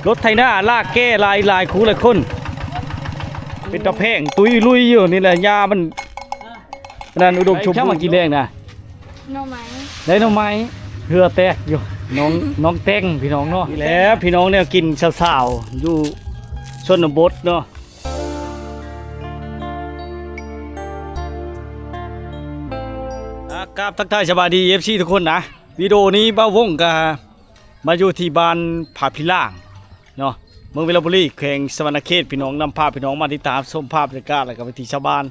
ລົດໄຖນາລາກແກ້ຫຼາຍໆ ຄູ່ຫຼາຍຄົນ ເປັນຕາແພງຕຸຍລຸຍຢູ່ນີ້ແຫຼະ ຫຍ້າມັນ ອັນນັ້ນ ອຸດົມສົມບູນ. ເຈົ້າມາກິນແລງນະ? ໜໍ່ໄມ້ ໄດ້ໜໍ່ໄມ້ ເຫື່ອແຕກຢູ່ ນ້ອງ ນ້ອງແຕ່ງ ພີ່ນ້ອງເນາະ. ນີ້ແຫຼະພີ່ນ້ອງ ແນວກິນສາວໆ ຢູ່ຊົນນະບົດເນາະ. ອ່າ ກາບທັກທາຍສະບາຍດີ ເອັຟຊີ ທຸກຄົນນະ. ວິດີໂອນີ້ບ່າວວົງກະມາຢູ່ທີ່ບ້ານຜາພິລ່າງເນາະ ເມືອງວິລະບູລີ ແຂວງສະຫວັນນະເຂດ ພີ່ນ້ອງ. ນຳພາພີ່ນ້ອງມາຕິດຕາມຊົມພາບບັນຍາກາດ ແລະກະວິຖີຊາວບ້ານ.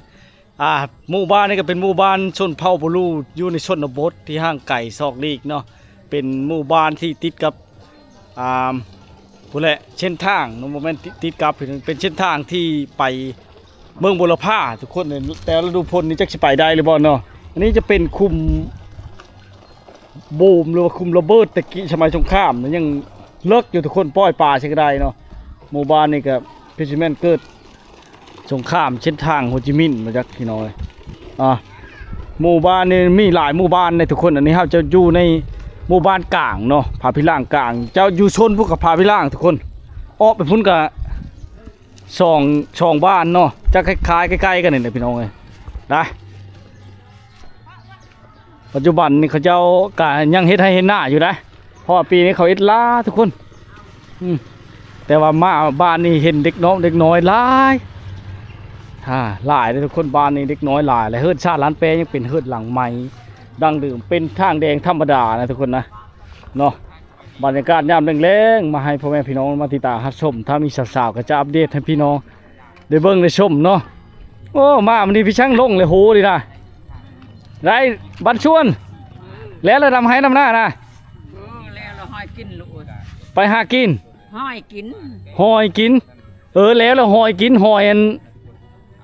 ອ່າ ໝູ່ບ້ານນີ້ກະເປັນໝູ່ບ້ານຊົນເຜົ່າປະລູຢູ່ໃນຊົນນະບົດທີ່ຫ່າງໄກສອກຫຼີກເນາະ. ເປັນໝູ່ບ້ານທີ່ຕິດກັບ ອ່າ ພຸ້ນແຫຼະ ເສັ້ນທາງເນາະ ບໍ່ແມ່ນຕິດ ຕິດກັບ ເປັນເສັ້ນທາງທີ່ໄປເມືອງບົວລະພາທຸກຄົນ. ແຕ່ລະດູຝົນນີ້ຈັກຊິໄປໄດ້ຫຼືບໍ່ເນາະ. ອັນນີ້ຈະເປັນຂຸມບູມ ຫຼືວ່າຂຸມລະເບີດ ແຕ່ກີ້ສະໄໝສົງຄາມນະ ຍັງເລິກຢູ່ທຸກຄົນ ປ່ອຍປາໃສ່ກະໄດ້ເນາະ. ໝູ່ບ້ານນີ້ກະຄືຊິແມ່ນເກີດ ສົງຄາມເສັ້ນທາງໂຮຈິມິນຫວາຈັກພີ່ນ້ອງເອີຍ. ອ່າ ໝູ່ບ້ານນີ້ມີຫຼາຍໝູ່ບ້ານເດ້ທຸກຄົນ. ອັນນີ້ເຮົາຈະຢູ່ໃນໝູ່ບ້ານກາງເນາະ ຜາພິລ່າງກາງ. ເຈົ້າຢູ່ໂຊນພຸ້ນກະຜາພິລ່າງທຸກຄົນ ອອກໄປພຸ້ນກະສອງ ສອງບ້ານເນາະ ຈະຄ້າຍໆ ໃກ້ໆ ກັນນີ້ແຫຼະພີ່ນ້ອງເອີຍ. ໄດ້ ປັດຈຸບັນນີ້ເຂົາເຈົ້າກະຍັງເຮັດໄຮ່ເຮັດນາຢູ່ໄດ໋ ເພາະວ່າປີນີ້ເຂົາເຮັດຫຼາຍທຸກຄົນ. ອືມ ແຕ່ວ່າມາບ້ານນີ້ເຫັນເດັກນ້ອງເດັກນ້ອຍຫຼາຍ ອ່າ ຫຼາຍເດ້ທຸກຄົນ. ບ້ານນີ້ເດັກນ້ອຍຫຼາຍ ແລະເຮືອນຊານລ້ານແປຍັງເປັນເຮືອນຫຼັງໃໝ່ດັ້ງເດີມ ເປັນທາງແດງທຳມະດານະທຸກຄົນນະ ເນາະ. ບັນຍາກາດຍາມແລງໆ ມາໃຫ້ພໍ່ແມ່ພີ່ນ້ອງມາຕິດຕາມຮັບຊົມ ຖ້າມີສາວໆ ກະຈະອັບເດດໃຫ້ພີ່ນ້ອງ ໄດ້ເບິ່ງໄດ້ຊົມເນາະ. ໂອ້ ມາມື້ນີ້ພີ່ຊ່າງລົງເລີຍ ໂຫ ນີ້ນະ ໄດ້ບັນຊວນ ແລ້ວລະດຳໄຮ່ດຳນານະ. ເອີ ແລ້ວລະຫອຍກິນລູກເອີຍ ໄປຫາກິນ ຫອຍກິນ ຫອຍກິນ. ເອີ ແລ້ວລະຫອຍກິນ ຫອຍອັນ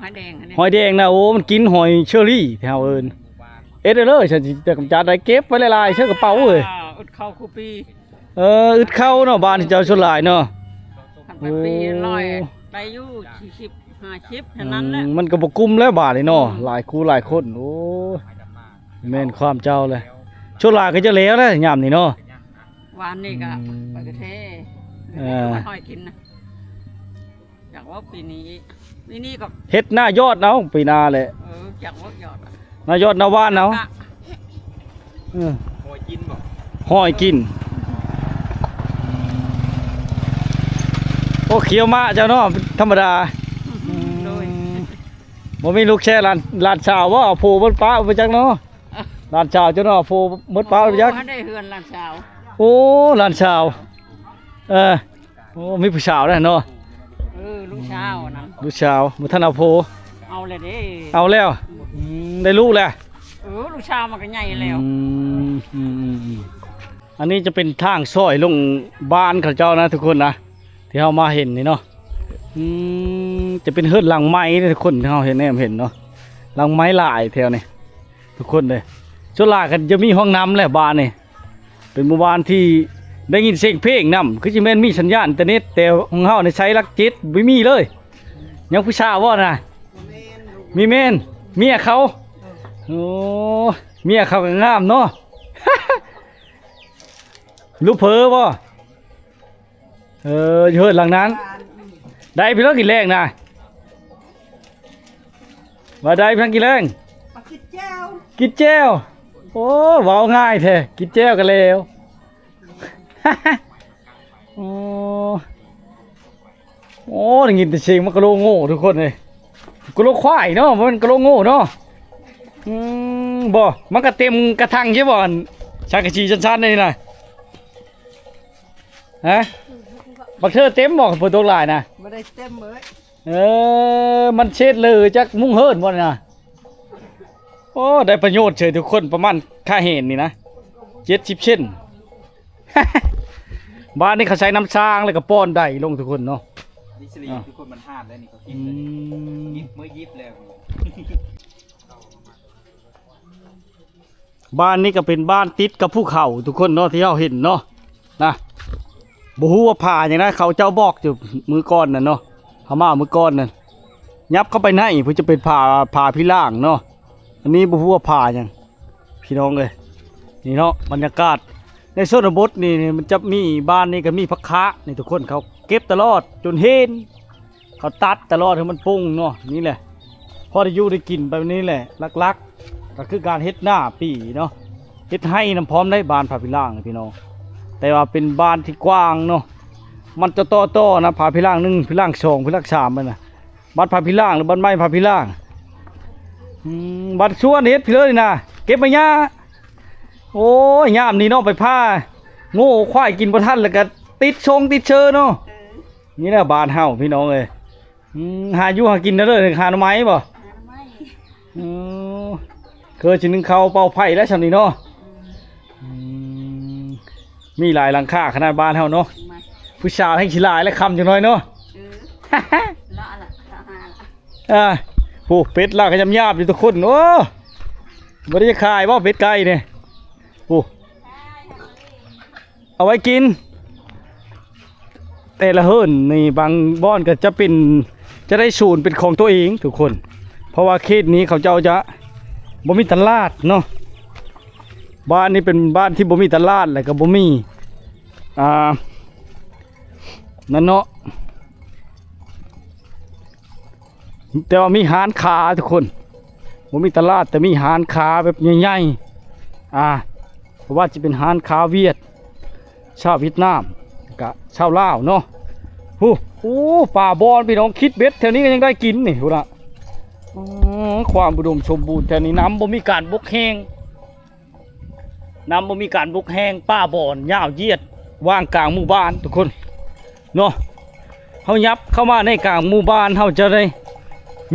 ຫອຍແດງ ຫອຍແດງນະ. ໂອ້ ມັນກິນຫອຍເຊີຣີທີ່ເຮົາເອີ້ນ. ເຮັດເລີຍ ຊັ້ນຊິກຳຈັດໄດ້ ເກັບໄວ້ຫຼາຍໆ ໃສ່ກະເປົາເອີຍ. ອຶດເຂົ້າຄູ່ປີ ເອີ ອຶດເຂົ້າເນາະ ບ້ານເຈົ້າສ່ວນຫຼາຍເນາະ. ຄັນເປັນປີ ໂອ້ ຮ້ອຍ ໄດ້ຢູ່ ສີ່ສິບ ຫ້າສິບ ເທົ່ານັ້ນແຫຼະ. ອືມ ມັນກະບໍ່ກຸ້ມແລ້ວບາດນີ້ເນາະ ອືມ ຫຼາຍຄູ່ຫຼາຍຄົນ. ໂອ້ຍ ແມ່ນຄວາມເຈົ້າແຫຼະ ສ່ວນຫຼາຍກະຈະແລ້ວແຫຼະຍາມນີ້ເນາະ. ວານນີ້ກະ ອືມ ໄປກະເທ ເອີ ຫອຍກິນນະ. ຢາກວ່າປີນີ້ ປີນີ້ກະເຮັດນາຍອດເອົາ ປີໜ້າແຫຼະ. ເອີ ຢາກວ່າຍອດ ນາຍອດນາຫວ່ານເອົາ. ເອີ ຫອຍກິນບໍ່? ຫອຍກິນ. ໂອ້ ຂຽວມາເຈົ້າເນາະ ທຳມະດາ. ໂດຍ ອືມ ບໍ່ມີລູກແຊຫຼານ ຫຼານສາວບໍ່? ເອົາໂພເບິດປ້າໄປຈັກເນາະ. ຫຼານສາວເຈົ້າເນາະ ໂພເບິດປ້າໄປຈັກ. ໂອ້ ໄດ້ເຮືອນຫຼານສາວ. ໂອ້ ຫຼານສາວ ເອີ. ໂອ້ ມີຜູ້ສາວແລ້ວເນາະ. ເອີ ລູກສາວນັ້ນ ລູກສາວບໍ່ທັນເອົາໂພ. ເອົາແລ້ວເດ້ ເອົາແລ້ວ. ອືມ ໄດ້ລູກແລ້ວ. ເອີ ລູກສາວມັນກະໃຫຍ່ແລ້ວ. ອືມ ອືມ ອັນນີ້ຈະເປັນທາງຊ່ອຍລົງບ້ານເຂົາເຈົ້ານະທຸກຄົນນະ ທີ່ເຮົາມາເຫັນນີ້ເນາະ. ອືມ ຈະເປັນເຮືອນຫຼັງໃໝ່ເດ້ທຸກຄົນ ທີ່ເຮົາເຫັນ ແນມເຫັນເນາະ ຫຼັງໃໝ່ຫຼາຍແຖວນີ້ ທຸກຄົນເດີ. ສ່ວນຫຼາຍກະຈະມີຫ້ອງນ້ຳແຫຼະບ້ານນີ້. ເປັນໝູ່ບ້ານທີ່ໄດ້ຍິນສຽງເພງນຳ ຄືຊິແມ່ນມີສັນຍານອິນເຕີເນັດ ແຕ່ຂອງເຮົານີ້ໃຊ້ຫຼັກເຈັດ ບໍ່ມີເລີຍ. ຍັງຜູ້ສາວບໍ່ນະ? ມີແມ່ນ ເມຍເຂົາ. ໂອ້ ເມຍເຂົາກະງາມເນາະ. ລູກເຜີບໍ່? ເອີ ຢູ່ເຮືອນຫຼັງນັ້ນ. ໄດ້ພີ່ນ້ອງກິນແລງນະ ວ່າໄດ້ພີ່ນ້ອງກິນແລງ ມາກິນແຈ່ວ ກິນແຈ່ວ. ໂອ້ ເວົ້າງ່າຍແທ້ ກິນແຈ່ວກະແລ້ວ. ໂອ້ ໂອ້ ໄດ້ຍິນແຕ່ສຽງໝາກກະໂລໂງ່ທຸກຄົນເອີຍ. ກະໂລຄວາຍເນາະ ບໍ່ແມ່ນກະໂລໂງ່ເນາະ. ອືມ ບໍ່ ມັນກະເຕັມກະຖັງຢູ່ບໍ່? ອັນສັງກະສີຊັ້ນໆ ນີ້ນະ. ຮະ ບັກເທີເຕັມບໍ່ ຝົນຕົກຫຼາຍນະ? ບໍ່ໄດ້ເຕັມເອີຍ. ເອີ ມັນເສດເລີຈາກມຸງເຮີນບໍ່ນະ? ໂອ້ ໄດ້ປະໂຫຍດເສີຍທຸກຄົນ ປະມານຄ່າແຮງນີ້ນະ ເຈັດສິບເຊັນ. ບ້ານນີ້ເຂົາໃຊ້ນ້ຳສ້າງ ແລ້ວກະປ້ອນໄດລົງທຸກຄົນເນາະ. ນີ້ສະຫຼີ ອ່າ ທຸກຄົນມັນຫາດແລ້ວນີ້ ເຂົາກິນ ອືມ ຍິບ ເມື່ອຍິບແລ້ວ. ບ້ານນີ້ກະເປັນບ້ານຕິດກັບພູເຂົາທຸກຄົນເນາະ ທີ່ເຮົາເຫັນເນາະ ນະ. ບໍ່ຮູ້ວ່າຜາຫຍັງນະ ເຂົາເຈົ້າບອກຢູ່ມື້ກ່ອນນັ້ນເນາະ ເຮົາມາມື້ກ່ອນນັ້ນ ຫຍັບເຂົ້າໄປໃນພຸ້ນຈະເປັນຜາ ຜາພິລ່າງເນາະ. ອັນນີ້ບໍ່ຮູ້ວ່າຜາຫຍັງ ພີ່ນ້ອງເອີຍ. ນີ້ເນາະ ບັນຍາກາດ ນຊົນນະບົດນີ້ ມັນຈະມີ ບ້ານນີ້ກໍມີຜັກຄະນີ້ ທຸກຄົນ ເຂົາເກັບຕະຫຼອດຈົນເຫັນ ເຂົາຕັດຕະຫຼອດໃຫ້ມັນປົ່ງເນາະ. ນີ້ແຫຼະ ພໍໄດ້ຢູ່ໄດ້ກິນໄປນີ້ແຫຼະ. ຫຼັກໆກໍຄືການເຮັດນາປີເນາະ ເຮັດໄຮ່ນຳພ້ອມໄດ້ ບ້ານຜາຜີລ່າງນີ້ພີ່ນ້ອງ. ແຕ່ວ່າເປັນບ້ານທີ່ກວ້າງເນາະ ມັນຈະຕໍ່ໆນະ ຜາຜີລ່າງໜຶ່ງ ຜີລ່າງສອງ ຜີລ່າງສາມ ຫັ້ນນະ. ບ້ານຜາຜີລ່າງ ຫຼື ບ້ານໃໝ່ຜາຜີລ່າງ. ອືມ ບ້ານສວນເຮັດພີ້ເລີຍນະ ເກັບມາຫຍ້າ. ໂອ້ຍ ຍາມນີ້ເນາະ ໄປພາງົວຄວາຍກິນບໍ່ທັນ ແລ້ວກໍຕິດຊົງຕິດເຊີເນາະ. ເອີ ນີ້ແຫຼະບ້ານເຮົາພີ່ນ້ອງເອີຍ. ອືມ ຫາຢູ່ຫາກິນເດີ ຫາໜໍ່ໄມ້ບໍ່? ຫາໜໍ່ໄມ້. ອືມ ຄືຊິໜຶ້ງເຂົ້າເປົ່າໄຟແລ້ວຊ່ຳນີ້ເນາະ. ອືມ ອືມ ມີຫຼາຍຫຼັງຄາຂະໜາດບ້ານເຮົາເນາະ. ມາ ຜູ້ສາວແຮ່ງຊິຫຼາຍແລ້ວ ຄ່ຳຈັກໜ້ອຍເນາະ. ເອີ ລະລະ ລະຫາລະ. ອ່າ ໂອ້ ເປັດລາກກໍຍາບໆຢູ່ທຸກຄົນ. ໂອ້ ບໍ່ໄດ້ຈະຂາຍບໍ່ເປັດໄກ່ນີ້? ໂອ້ ເອົາໄວ້ກິນ. ແຕ່ລະເຮືອນນີ້ບາງບ່ອນກໍຈະເປັນ ຈະໄດ້ສວນເປັນຂອງຕົວເອງທຸກຄົນ ເພາະວ່າເຂດນີ້ເຂົາເຈົ້າຈະບໍ່ມີຕະຫຼາດເນາະ. ບ້ານນີ້ເປັນບ້ານທີ່ບໍ່ມີຕະຫຼາດ ແລ້ວກໍບໍ່ມີ ອ່າ ນັ້ນເນາະ. ແຕ່ວ່າມີຮ້ານຄ້າທຸກຄົນ ບໍ່ມີຕະຫຼາດ ແຕ່ມີຮ້ານຄ້າແບບໃຫຍ່ໆ ອ່າ ບໍ່ວ່າຈະເປັນຮ້ານຄ້າຫວຽດ ຊາວຫວຽດນາມ ກະຊາວລາວເນາະ. ໂອ້ ໂອ້ ປາບອນພີ່ນ້ອງ ຄິດເບັດແຖວນີ້ກໍຍັງໄດ້ກິນນີ້ພຸ້ນນະ. ອືມ ຄວາມອຸດົມສົມບູນແຖວນີ້ ນ້ຳບໍ່ມີການບົກແຫ້ງ ນ້ຳບໍ່ມີການບົກແຫ້ງ ປ່າບອນຍາວຢຽດ ຫວ່າງກາງໝູ່ບ້ານທຸກຄົນເນາະ. ເຮົາຫຍັບເຂົ້າມາໃນກາງໝູ່ບ້ານ ເຮົາຈະໄດ້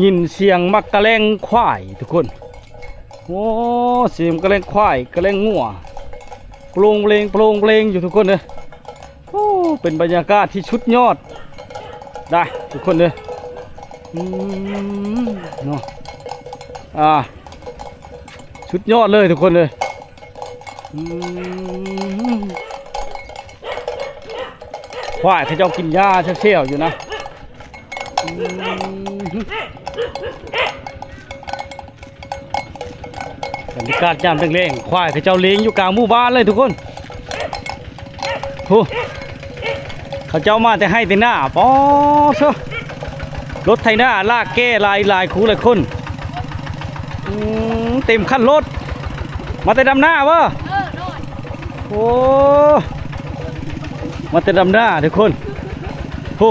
ຍິນສຽງໝາກກະແລ້ງຄວາຍທຸກຄົນ. ໂອ້ ສຽງກະແລ້ງຄວາຍ ກະແລ້ງງົວ ໂປລງເປລງ ໂປລງເປລງຢູ່ທຸກຄົນເດີ. ໂອ້ ເປັນບັນຍາກາດທີ່ສຸດຍອດໄດ໋ທຸກຄົນເດີ. ອືມ ເນາະ ອ່າ ສຸດຍອດເລີຍທຸກຄົນເດີ. ອືມ ຄວາຍເຂົາເຈົ້າກິນຫຍ້າແຊວໆຢູ່ນະ. ອືມ ບັນຍາກາດຍາມແລງໆ ຄວາຍເຂົາເຈົ້າເລງຢູ່ກາງໝູ່ບ້ານເລີຍທຸກຄົນ. ໂອ້ ເຂົາເຈົ້າມາແຕ່ໄຮ່ແຕ່ນາ ປາໂທ້ ລົດໄຖນາລາກແກ່ຫຼາຍໆ ຄູ່ຫຼາຍຄົນ. ອືມ ເຕັມຄັນລົດ ມາແຕ່ດຳນາບໍ່? ເອີ ໂດຍ. ໂອ້ ມາແຕ່ດຳນາທຸກຄົນ. ໂອ້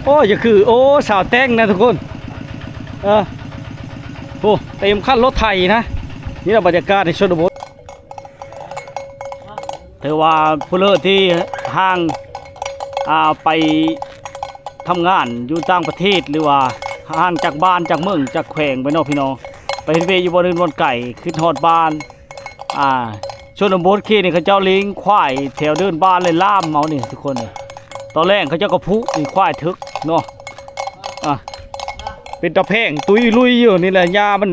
ໂອ້ ຢ່າຄື ໂອ້ ສາວແຕ່ງນະທຸກຄົນ. ເອີ ໂອ້ ເຕັມຄັນລົດໄຖນະ. ນີ້ລະບັນຍາກາດໃນຊົນນະບົດ ຖືວ່າຜູ້ເລີດທີ່ຫ່າງ ອ່າ ໄປທຳງານຢູ່ຕ່າງປະເທດ ຫຼືວ່າຫ່າງຈາກບ້ານຈາກເມືອງຈາກແຂວງໄປເນາະພີ່ນ້ອງ ໄປເຮັດວຽກຢູ່ບ່ອນອື່ນບ່ອນໄກ ຄິດຮອດບ້ານ. ອ່າ ຊົນນະບົດເຂດນີ້ເຂົາເຈົ້າລ້ຽງຄວາຍແຖວເດີ່ນບ້ານເລີຍ ລ່າມເອົານີ້ທຸກຄົນ. ຕອນແລງເຂົາເຈົ້າກໍຜູກນີ້ຄວາຍຖືກເນາະ. ອ່າ ເປັນຕາແພງຕຸ້ຍລຸຍຢູ່ນີ້ແຫຼະ ຫຍ້າມັນ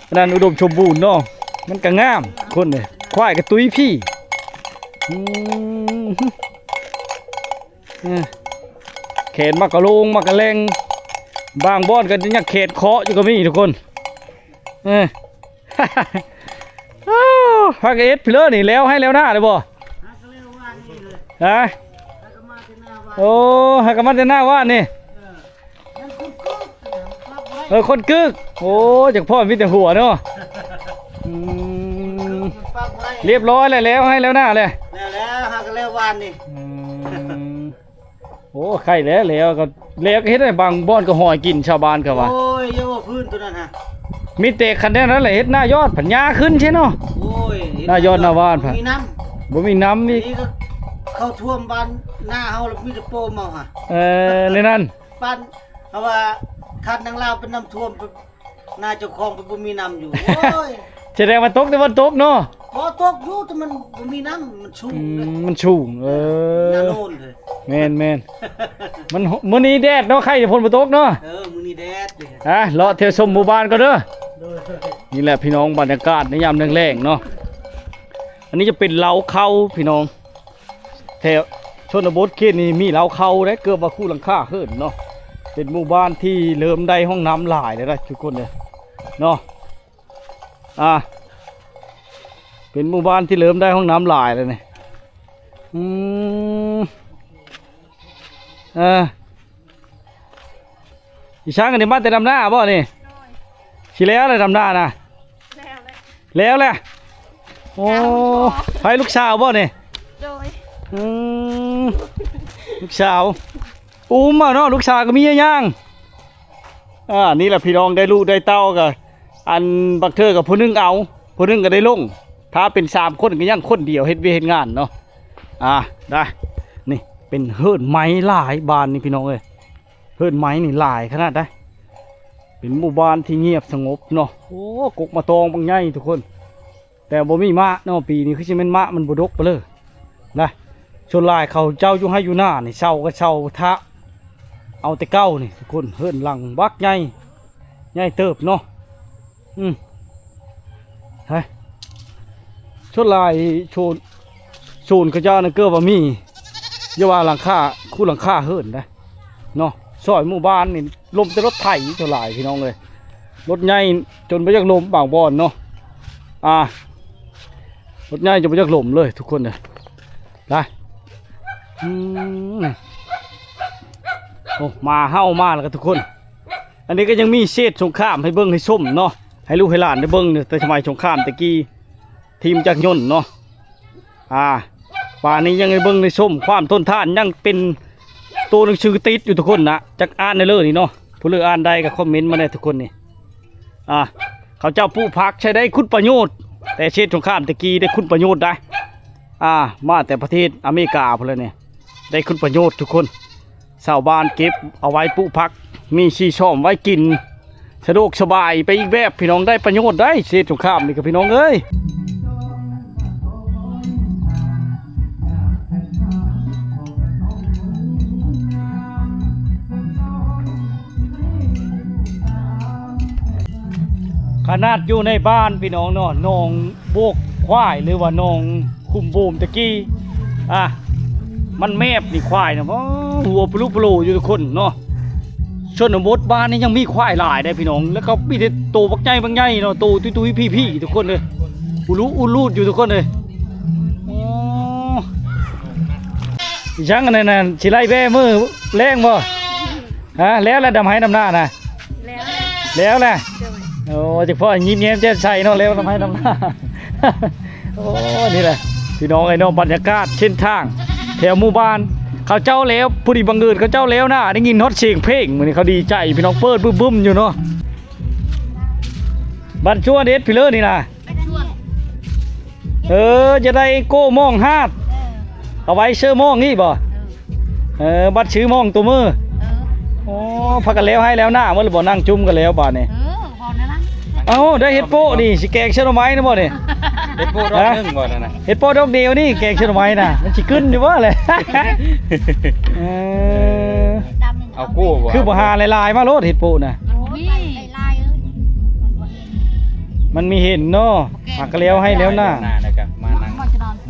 ອັນນັ້ນອຸດົມສົມບູນເນາະ ມັນກໍງາມຄົນເດ້. ຄວາຍກໍຕຸ້ຍພີ້ ອືມ ເອີ ແຂນມັກກະໂລງມັກກະແລ່ງ ບາງບ່ອນກໍຍັງແຂນເຄາະຢູ່ກໍມີທຸກຄົນ. ເອີ ພາກັນເຮັດພີ້ເລີນີ້ ແລ້ວໄຮ່ແລ້ວນາແລ້ວບໍ່? ຫາກໍແລ້ວວານນີ້ເລີຍ ຮະ? ຫາກໍມາແຕ່ໜ້າວານ ໂອ້ ຫາກໍມາແຕ່ໜ້າວານນີ້ ເອີ ມັນຄົນກຶກ ເອີ ຄົນກຶກ ໂອ້ ຈັກພໍ້ມີແຕ່ຫົວເນາະ. ອືມ ມັນປັບບໍ່ໄດ້ ລຽບຮ້ອຍແລ້ວ ແລ້ວໄຮ່ແລ້ວນາແລ້ວ ແລ້ວແລ້ວ ຫາກໍແລ້ວວານນີ້. ອືມ ໂອ້ ໄຄແລ້ວ ແລ້ວກໍ ແລ້ວກໍເຮັດໃຫ້ບາງບ່ອນກໍຫອຍກິນ ຊາວບ້ານກໍວ່າ. ໂອ້ຍ ຢ່າເວົ້າພື້ນຕົວນັ້ນຫະ ມີແຕ່ຄັນແນວນັ້ນແຫຼະ ເຮັດໜ້າຍອດ ພັນຫຍ້າຂຶ້ນໃຊ່ເນາະ. ໂອ້ຍ ໜ້າຍອດໜ້າວານ ບໍ່ມີນ້ຳ ບໍ່ມີນ້ຳອີກ ນີ້ກໍເຂົ້າຖ້ວມບ້ານໜ້າເຮົາ ແລ້ວມີແຕ່ໂປມເອົາຫະ. ເອີ ໃນນັ້ນ ບ້ານເຮົາວ່າ ທາດນາງລາວເປັນນ້ຳຖ້ວມ ນາເຈົ້າຂອງເພິ່ນບໍ່ມີນ້ຳຢູ່. ໂອ້ຍ ສະແດງວ່າຕົກແຕ່ວ່າຕົກເນາະ. ບໍ່ຕົກຢູ່ ແຕ່ມັນບໍ່ມີນ້ຳ ມັນສູງ ອືມ ເດ້ ມັນສູງ ເອີ ໜ້າໂນນເດ້. ແມ່ນໆ ມັນ ມື້ນີ້ແດດເນາະ ໄຄແຕ່ຝົນບໍ່ຕົກເນາະ. ເອີ ມື້ນີ້ແດດເດ້. ອ່ະ ເລາະທ່ຽວຊົມໝູ່ບ້ານກ່ອນເດີ. ໂດຍ ນີ້ແຫຼະພີ່ນ້ອງ ບັນຍາກາດໃນຍາມແລງໆເນາະ. ອັນນີ້ຈະເປັນເລົ້າເຂົ້າພີ່ນ້ອງ. ແຖວຊົນນະບົດເຂດນີ້ມີເລົ້າເຂົ້າເດ້ ເກືອບວ່າຄູ່ຫຼັງຄາເຮືອນເນາະ. ເປັນໝູ່ບ້ານທີ່ເລີ່ມໄດ້ຫ້ອງນ້ຳຫຼາຍແລ້ວນະທຸກຄົນເດີເນາະ. ອ່າ ປັນໝູ່ບ້ານທີ່ເລີ່ມໄດ້ຫ້ອງນ້ຳຫຼາຍແລ້ວນີ້. ອືມ ເອີ ອີຊ່າງອັນນີ້ມາແຕ່ດຳນາບໍ່ນີ້? ໂດຍ ຊິແລ້ວແລ້ວດຳນານະ. ແລ້ວແລ້ວ ແລ້ວແລ້ວ. ໂອ້ ສາມຄົນພໍ ໃຜລູກສາວບໍ່ນີ້? ໂດຍ ອືມ ລູກສາວ ອຸ້ມເອົາເນາະ ລູກສາວກໍມີຢ່າງ. ອ່າ ນີ້ແຫຼະພີ່ນ້ອງ ໄດ້ລູກໄດ້ເຕົ້າກໍ ອັນບາງເທື່ອກໍຜູ້ໜຶ່ງເອົາ ຜູ້ໜຶ່ງກໍໄດ້ລົງ ຖ້າເປັນສາມຄົນກໍຍັງຄົນດຽວເຮັດວຽກເຮັດງານເນາະ. ອ່າ ໄດ້ ນີ້ເປັນເຮືອນໄມ້ຫຼາຍບ້ານນີ້ພີ່ນ້ອງເອີຍ ເຮືອນໄມ້ນີ້ຫຼາຍຂະໜາດໃດ. ເປັນໝູ່ບ້ານທີ່ງຽບສະຫງົບເນາະ. ໂອ້ ກົກມະຕອງບັກໃຫຍ່ທຸກຄົນ ແຕ່ບໍ່ມີໝາກເນາະ ປີນີ້ຄືຊິແມ່ນໝາກມັນບໍ່ດົກປານໃດນະ. ສ່ວນຫຼາຍເຂົາເຈົ້າຢູ່ໄຮ່ຢູ່ນານີ້ ເຊົ່າກໍເຊົ່າຖາເອົາແຕ່ເກົ່ານີ້ທຸກຄົນ. ເຮືອນຫຼັງບັກໃຫຍ່ ໃຫຍ່ເຕີບເນາະ. ອືມ ເຮີ້ຍ ສ່ວນຫຼາຍໂຊນ ໂຊນເຂົາເຈົ້ານັ້ນເກືອບວ່າມີ ຢ່າວ່າຫຼັງຄາ ຄູຫຼັງຄາເຮືອນໄດ໋ເນາະ. ຊອຍໝູ່ບ້ານນີ້ລົມແຕ່ລົດໄຖສ່ວນຫຼາຍພີ່ນ້ອງເອີຍ. ລົດໃຫຍ່ຈົນບໍ່ຢາກລົມບາງບ່ອນເນາະ. ອ່າ ລົດໃຫຍ່ຈົນບໍ່ຢາກລົມເລີຍທຸກຄົນເດີ. ໄດ້ ອືມ ໂອ້ ໝາເຫົ່າມາແລ້ວກໍທຸກຄົນ. ອັນນີ້ກໍຍັງມີເສດສົງຄາມໃຫ້ເບິ່ງໃຫ້ຊົມເນາະ ໃຫ້ລູກໃຫ້ຫຼານໄດ້ເບິ່ງ ແຕ່ສະໄໝສົງຄາມແຕ່ກີ້ ທີມຈັກຍົນເນາະ. ອ່າ ປານນີ້ຍັງໃຫ້ເບິ່ງໃຫ້ຊົມ ຄວາມທົນທານຍັງເປັນໂຕໜັງສືຕິດຢູ່ທຸກຄົນນະ. ຈັກອ່ານໄດ້ເລີຍນີ້ເນາະ ຜູ້ເລີກອ່ານໄດ້ກໍຄອມເມັນມາແດ່ທຸກຄົນນີ້. ອ່າ ເຂົາເຈົ້າປູກຜັກໃຊ້ໄດ້ຄຸນປະໂຫຍດ ແຕ່ເສດສົງຄາມແຕ່ກີ້ໄດ້ຄຸນປະໂຫຍດໄດ໋. ອ່າ ມາແຕ່ປະເທດອາເມລິກາພຸ້ນແຫຼະນີ້ ໄດ້ຄຸນປະໂຫຍດທຸກຄົນ. ຊາວບ້ານເກັບເອົາໄວ້ປູກຜັກ ມີສີຊອມໄວ້ກິນ ສະດວກສະບາຍໄປອີກແບບພີ່ນ້ອງ ໄດ້ປະໂຫຍດໄດ໋ ເສດສົງຄາມນີ້ກໍພີ່ນ້ອງເອີຍ. ຂະໜາດຢູ່ໃນບ້ານພີ່ນ້ອງເນາະ ໜອງໂບກຄວາຍ ຫຼືວ່າໜອງຂຸມບູມແຕ່ກີ້ ອ່າ ມັນແມບນີ້ ຄວາຍນະ ໂອ້ ຫົວປະລຸປະໂລຢູ່ທຸກຄົນເນາະ. ຊົນນະບົດບ້ານນີ້ຍັງມີຄວາຍຫຼາຍເດ້ພີ່ນ້ອງ ແລ້ວກໍມີແຕ່ໂຕບັກໃຫຍ່ບັກໃຫຍ່ເນາະ ໂຕຕຸ້ຍໆພີ້ໆທຸກຄົນເດີ ອຸລຸອຸລຸດຢູ່ທຸກຄົນເດີ. ໂອ້ ອີຫຍັງອັນນັ້ນນະ ຊິໄລ່ແບ້ມື້ແລງບໍ່? ຮະ ແລ້ວແລ້ວດຳໄຮ່ດຳນານະ? ແລ້ວ ແລ້ວແຫຼະ ໂດຍ ໂອ້ ຈັກພໍຍິ້ມແຍ້ມແຈ່ມໃສເນາະ ແລ້ວດຳໄຮ່ດຳນາ. ໂອ້ ນີ້ແຫຼະພີ່ນ້ອງເອີຍເນາະ ບັນຍາກາດເສັ້ນທາງແຖວໝູ່ບ້ານເຂົາເຈົ້າແລ້ວ ພໍດີບັງເອີນເຂົາເຈົ້າແລ້ວນະ ໄດ້ຍິນຮອດສຽງເພງ ມື້ນີ້ເຂົາດີໃຈ ພີ່ນ້ອງເປີດບຶ້ມໆຢູ່ເນາະ. ບ້ານຊວນເຮັດພີເລີນີ້ນະ ເອີ ຈະໄດ້ໂກ້ມອງຫາດ ເອີ ເອົາໄວ້ເຊີມອງນີ້ບໍ່? ເອີ ເອີ ບັດຊື້ມອງຕົວມື ເອີ ໂອ້ ພາກັນແລ້ວໄຮ່ແລ້ວນາໝົດແລ້ວບໍ່? ນັ່ງຈຸ່ມກັນແລ້ວບາດນີ້ ເອີ ພໍແລ້ວນະ. ເອົ້າ ໄດ້ເຫັດໂປະນີ້ ຊິແກງໃສ່ໜໍ່ໄມ້ນະບໍ່ນີ້? ເຫັດໂປະດອກໜຶ່ງບໍ່ນັ້ນນະ? ເຫັດໂປະດອກດຽວນີ້ ແກງໃສ່ໜໍ່ໄມ້ນະ ມັນຊິກຶນຢູ່ບໍ່ແຫຼະ? ເອີ ເອົາໂກ້ບໍ່? ຄືບໍ່ຫາຫຼາຍໆມາໂລດ ເຫັດໂປະນະ ໂອ້ຍ ຫຼາຍໆເອີຍ ມັນມີເຫັນເນາະ ຫາກະແລ້ວໄຮ່ແລ້ວນາ ແລ້ວກໍມານັ່ງ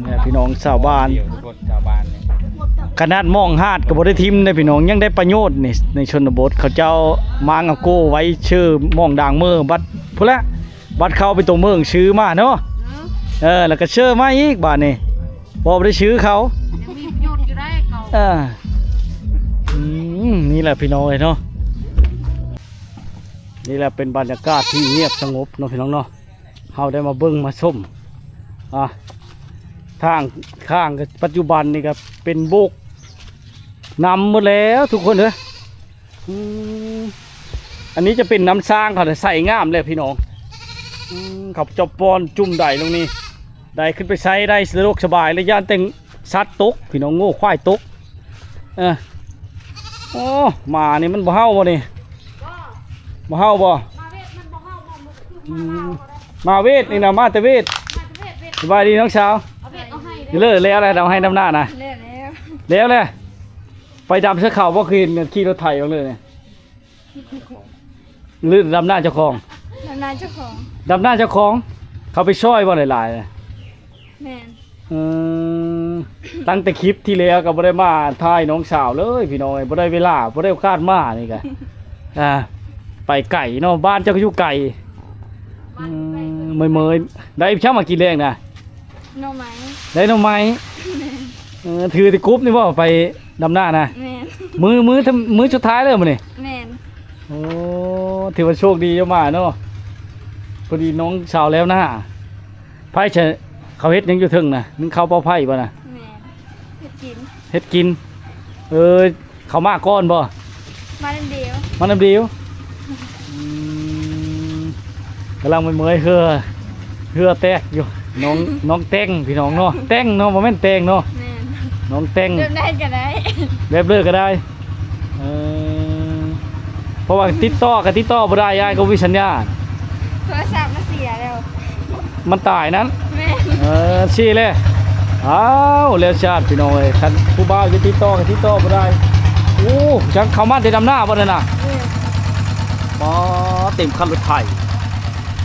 ນີ້ພີ່ນ້ອງຊາວບ້ານ ຊາວບ້ານນີ້ ຂະໜາດມອງຫາດກໍບໍ່ໄດ້ຖິ້ມເດ້ພີ່ນ້ອງ ຍັງໄດ້ປະໂຫຍດນີ້. ໃນຊົນນະບົດເຂົາເຈົ້າມາງເອົາໂກ້ໄວ້ເຊີມອງດາງເມີ ບັດພຸ້ນລະ ບັດເຂົ້າໄປຕົວເມືອງຊື້ມາເນາະ ເອີ ແລ້ວກໍເຊີມາອີກບາດນີ້ ບໍ່ໄດ້ຊື້ເຂົາ ຍັງມີປະໂຫຍດຢູ່ໄດ໋ເຂົາ ເອີ ອືມ ນີ້ແຫຼະພີ່ນ້ອງເອີຍເນາະ. ນີ້ແຫຼະເປັນບັນຍາກາດທີ່ງຽບສະຫງົບເນາະພີ່ນ້ອງເນາະ ເຮົາໄດ້ມາເບິ່ງມາຊົມ ອ່າ ທາງຂ້າງປັດຈຸບັນນີ້ກໍເປັນໂບກນ້ຳໝົດແລ້ວທຸກຄົນເອີຍ. ອືມ ອັນນີ້ຈະເປັນນ້ຳສ້າງເຂົາ ໃສງາມແລ້ວພີ່ນ້ອງ ອືມ ເຂົາຈະປ້ອນຈຸ່ມໃດລົງນີ້ ໄດ້ຂຶ້ນໄປໃຊ້ໄດ້ສະດວກສະບາຍ ແລະ ຢ້ານແຕ່ງ ສັດຕົກ ພີ່ນ້ອງ ງົວຄວາຍຕົກ ເອີ ໂອ້ ໝານີ້ມັນບໍ່ເຫົ່າບໍ່ນີ້? ບໍ່ ບໍ່ເຫົ່າບໍ່? ມາເວດມັນບໍ່ເຫົ່າບໍ່ ອືມ ມາເວດນີ້ນະ ມາແຕ່ເວດ ມາແຕ່ເວດ ເວດ ສະບາຍດີນ້ອງສາວ ເອົາເວດເອົາໄຮ່ເດີ ເລີກແລ້ວແຫຼະ ເອົາໄຮ່ດຳນານະ ແລ້ວແລ້ວ ແລ້ວແຫຼະ ໄປດຳເສືອເຂົາບໍ່? ຄືເຫັນຂີ່ລົດໄຖບາງເທື່ອນີ້ ຫຼືດຳນາເຈົ້າຂອງ? ດຳນາເຈົ້າຂອງ ດຳນາເຈົ້າຂອງ ເຂົາໄປຊ່ອຍບໍ່ຫຼາຍໆ? ແມ່ນ ເອີ ຕັ້ງແຕ່ຄລິບທີ່ແລ້ວກໍບໍ່ໄດ້ມາຖ່າຍນ້ອງສາວເລີຍພີ່ນ້ອງເອີຍ ບໍ່ໄດ້ເວລາ ບໍ່ໄດ້ໂອກາດມານີ້ກະ ອ່າ ໄປໄກເນາະ ບ້ານເຈົ້າກໍຢູ່ໄກ ອືມ ເມີຍໆ ໄດ້ອີ່ຫຍັງມາກິນແລງນະ? ໜໍ່ໄມ້ ໄດ້ໜໍ່ໄມ້. ແມ່ນ. ເອີ ຖືແຕ່ກົບນີ້ບໍ່ໄປດຳນານະ? ແມ່ນ. ມື້ ມື້ ມື້ສຸດທ້າຍແລ້ວມື້ນີ້? ແມ່ນ. ໂອ້ ຖືວ່າໂຊກດີຢູ່ມາເນາະ ພໍດີນ້ອງສາວແລ້ວນາ. ໄຟໃສ ເຂົາເຮັດຫຍັງຢູ່ເທິງນະ? ໜຶ້ງເຂົ້າເປົ່າໄຟບໍ່ນະ? ແມ່ນ. ເຮັດກິນ ເຮັດກິນ. ເອີ ເຂົາມາກ່ອນບໍ່? ມານຳດຽວ ມານຳດຽວ. ອືມ ກຳລັງເມື່ອຍໆ ເຮືອ ເຮືອແຕກຢູ່. ນ້ອງ ນ້ອງແຕ່ງ ພີ່ນ້ອງເນາະ ແຕ່ງເນາະ ບໍ່ແມ່ນແຕ່ງເນາະ. ແມ່ນ. ນ້ອງແຕ່ງ ແບບໃດກໍໄດ້ ແບບເລີກກໍໄດ້. ເອີ ເພາະວ່າຕິດຕໍ່ກໍຕິດຕໍ່ບໍ່ໄດ້ ອ້າຍກໍມີສັນຍານ. ໂທລະສັບມັນເສຍແລ້ວ ມັນຕາຍນັ້ນ. ແມ່ນ. ເອີ ຊີ້ແຫຼະ. ອ້າວ ແລ້ວຊາດ ພີ່ນ້ອງເອີຍ ຄັນຜູ້ບ່າວຈະຕິດຕໍ່ກໍຕິດຕໍ່ບໍ່ໄດ້. ໂອ້ ຈັກເຂົ້າມາແຕ່ດຳນາບໍ່ນັ້ນນະ? ແມ່ນ. ປາ ເຕັມຄັນລົດໄຖ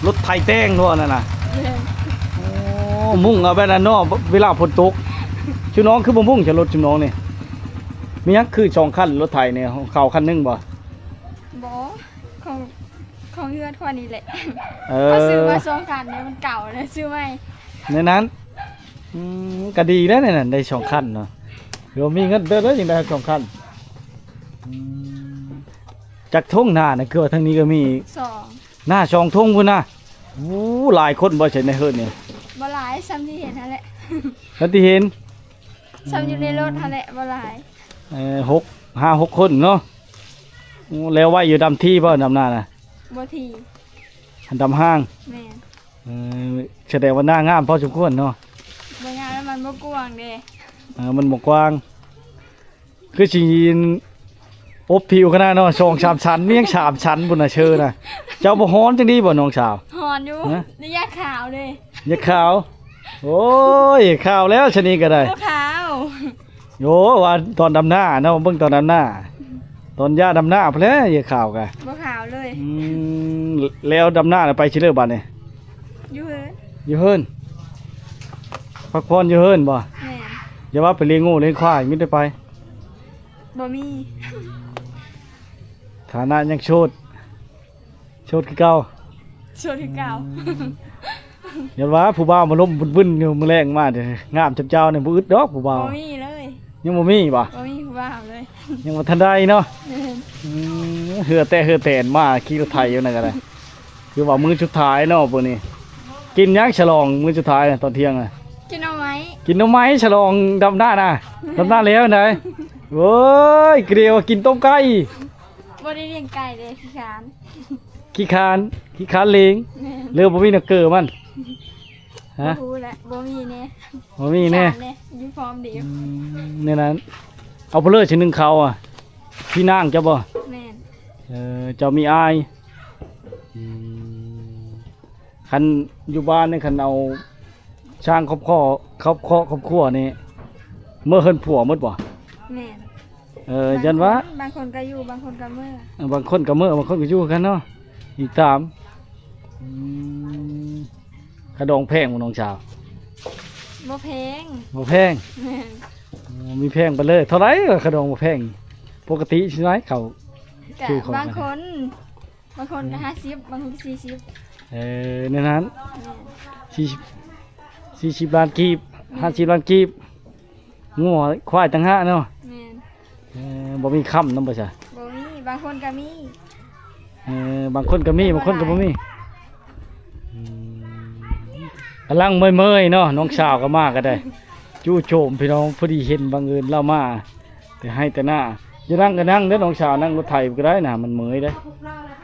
ລົດໄຖແຕ່ງເນາະນັ້ນນະ. ແມ່ນ. ໂອ້ ມຸງເອົາແບບນັ້ນເນາະ ເວລາຝົນຕົກ. ຊຸມນ້ອງຄືບໍ່ມຸງ ຈະລົດຊຸມນ້ອງນີ້ ມີຫຍັງຄືສອງຄັນ ລົດໄຖນີ້ ຂອງເຂົາຄັນໜຶ່ງບໍ່? ບໍ່ ຂອງ ຂອງເຮືອນຂ້ອຍນີ້ແຫຼະ. ເອີ ຂ້ອຍຊື້ມາສອງຄັນແລ້ວ ມັນເກົ່າແລ້ວ ຊື້ໃໝ່. ໃນນັ້ນ ອືມ ກໍດີແລ້ວໃນນັ້ນ ໄດ້ສອງຄັນເນາະ. ຄືວ່າມີເງິນເດີ ເດີ ຈຶ່ງໄດ້ສອງຄັນ. ອືມ ຈັກທົ່ງນານະ? ຄືວ່າທາງນີ້ກໍມີອີກ ສອງ ນາສອງທົ່ງພຸ້ນນະ. ໂອ້ ຫຼາຍຄົນບໍ່ໃສ່ໃນເຮືອນນີ້? ບໍ່ຫຼາຍ ສ່ຳທີ່ເຫັນຫັ້ນແຫຼະ. ສ່ຳທີ່ເຫັນ ສ່ຳຢູ່ໃນລົດຫັ້ນແຫຼະ ບໍ່ຫຼາຍ. ເອີ ຫົກ ຫ້າຫົກຄົນເນາະ. ໂອ້ ແລ້ວໄວ້ຢູ່ດຳທີ່ບໍ່ ດຳນານະ? ບໍ່ທີ່ ອັນດຳຫ້າງ. ແມ່ນ. ເອີ ສະແດງວ່ານາງາມພໍສົມຄວນເນາະ. ບໍ່ງາມແລ້ວ ມັນບໍ່ກວ້າງເດ້. ເອີ ມັນບໍ່ກວ້າງ ຄືຊິອົບຜິວຂະໜາດເນາະ ສອງສາມຊັ້ນ ມີຫຍັງສາມຊັ້ນພຸ້ນນະ ເຊີນະ. ເຈົ້າບໍ່ຮ້ອນຈັ່ງດີບໍ່ນ້ອງສາວ? ຮ້ອນຢູ່. ຮະ? ໄດ້ຢາກຂາວເດ້. ຢາກຂາວ? ໂອ້ຍ ຂາວແລ້ວຊະນີ້ກໍໄດ້. ບໍ່ຂາວ. ໂອ້ ວ່າຕອນດຳນາເນາະ ເບິ່ງຕອນດຳນາ ຕອນຢ່າດຳນາພຸ້ນແຫຼະ ຢາກຂາວກະ ບໍ່ຂາວເລີຍ. ອືມ ແລ້ວດຳນາແລ້ວໄປຊິເລີບາດນີ້? ຢູ່ເຮືອນ. ຢູ່ເຮືອນ ພັກຜ່ອນຢູ່ເຮືອນບໍ່? ແມ່ນ. ຢ່າວ່າໄປລ້ຽງງົວລ້ຽງຄວາຍ ມີແຕ່ໄປ. ບໍ່ມີ. ຖານະຍັງໂສດ ໂສດຄືເກົ່າ. ໂສດຄືເກົ່າ. ອືມ ຢ້ານວ່າຜູ້ບ່າວມາລົມວຶ່ນໆຢູ່ ມື້ແລງມາເດີ ງາມຈຳເຈົ້ານີ້ບໍ່ອຶດດອກຜູ້ບ່າວ. ບໍ່ມີເລີຍ. ຍັງບໍ່ມີບໍ່? ບໍ່ມີຜູ້ບ່າວເລີຍ. ຍັງບໍ່ທັນໄດ້ເນາະ. ແມ່ນ. ອືມ ເຫື່ອແຕກເຫື່ອແຕນມາ ຂີ່ລົດໄຖຢູ່ນັ້ນກໍໄດ້. ຄືວ່າມື້ສຸດທ້າຍເນາະມື້ນີ້. ກິນຫຍັງສະຫຼອງມື້ສຸດທ້າຍນະ ຕອນທ່ຽງນະ? ກິນໜໍ່ໄມ້. ກິນໜໍ່ໄມ້ສະຫຼອງດຳນານະ. ດຳນາແລ້ວໃດ? ໂອ້ຍ ກະດຽວກິນຕົ້ມໄກ່. ບໍ່ໄດ້ລ້ຽງໄກ່ເດ້ ຂີ້ຄ້ານ. ຂີ້ຄ້ານ ຂີ້ຄ້ານລ້ຽງ. ແມ່ນ. ຫຼືບໍ່ມີແນວເກີມັນ? ຮະ? ບໍ່ຮູ້ແຫຼະ ບໍ່ມີແນ່. ບໍ່ມີແນ່. ຂີ້ຄ້ານແນ່ ຢູ່ພ້ອມເດ. ອືມ ແນວນັ້ນ. ເອົາເພີ້ຊິໜຶ້ງເຂົ້າອະ ພີ່ນາງເຈົ້າບໍ່? ແມ່ນ. ເອີ ເຈົ້າມີອ້າຍ. ອືມ ຄັນຢູ່ບ້ານນີ້ ຄັນເອົາຊ່າງຄອບຄົວ ຄອບຄົວ ຄອບຄົວນີ້ ເມືອເຮືອນຜົວໝົດບໍ່? ແມ່ນ. ເອີ ບາງ ຢ້ານວ່າ ຄົນ ບາງຄົນກໍຢູ່ ບາງຄົນກໍເມືອ. ເອີ ບາງຄົນກໍເມືອ ບາງຄົນກໍຢູ່ຄືກັນເນາະ ອີກຕາມ. ອືມ ຂະດອງແພງບໍ່ນ້ອງສາວ? ບໍ່ແພງ. ບໍ່ແພງ. ແມ່ນ. ອໍ ມີແພງໄປເລີຍ. ເທົ່າໃດຂະດອງບໍ່ແພງ? ປົກກະຕິຊິໄດ້ເຂົ້າ ກະ ຄືຂອງ ບາງຄົນ ບາງຄົນກໍ ອືມ ຫ້າສິບ ບາງຄົນກໍສີ່ສິບ. ເອີ ແນວນັ້ນ. ແມ່ນ. ສີ່ສິບ ສີ່ສິບລ້ານກີບ. ແມ່ນ. ຫ້າສິບລ້ານກີບ. ງົວຄວາຍຕ່າງຫາກເນາະ. ແມ່ນ. ເອີ ບໍ່ມີຄ້ຳນຳບໍ່ຊະ? ບໍ່ມີ. ບາງຄົນກໍມີ. ເອີ ບາງຄົນກໍມີ ບາງຄົນກໍບໍ່ມີ. ອືມ ກຳລັງເມື່ອຍໆເນາະ ນ້ອງສາວກໍມາກໍໄດ້ ຈູ່ໂຈມພີ່ນ້ອງ. ພໍດີເຫັນບັງເອີນລາວມາແຕ່ໄຮ່ແຕ່ນາ. ຢ່ານັ່ງກໍນັ່ງເດີນ້ອງສາວ ນັ່ງລົດໄຖກໍໄດ້ນະ ມັນເມື່ອຍເດ້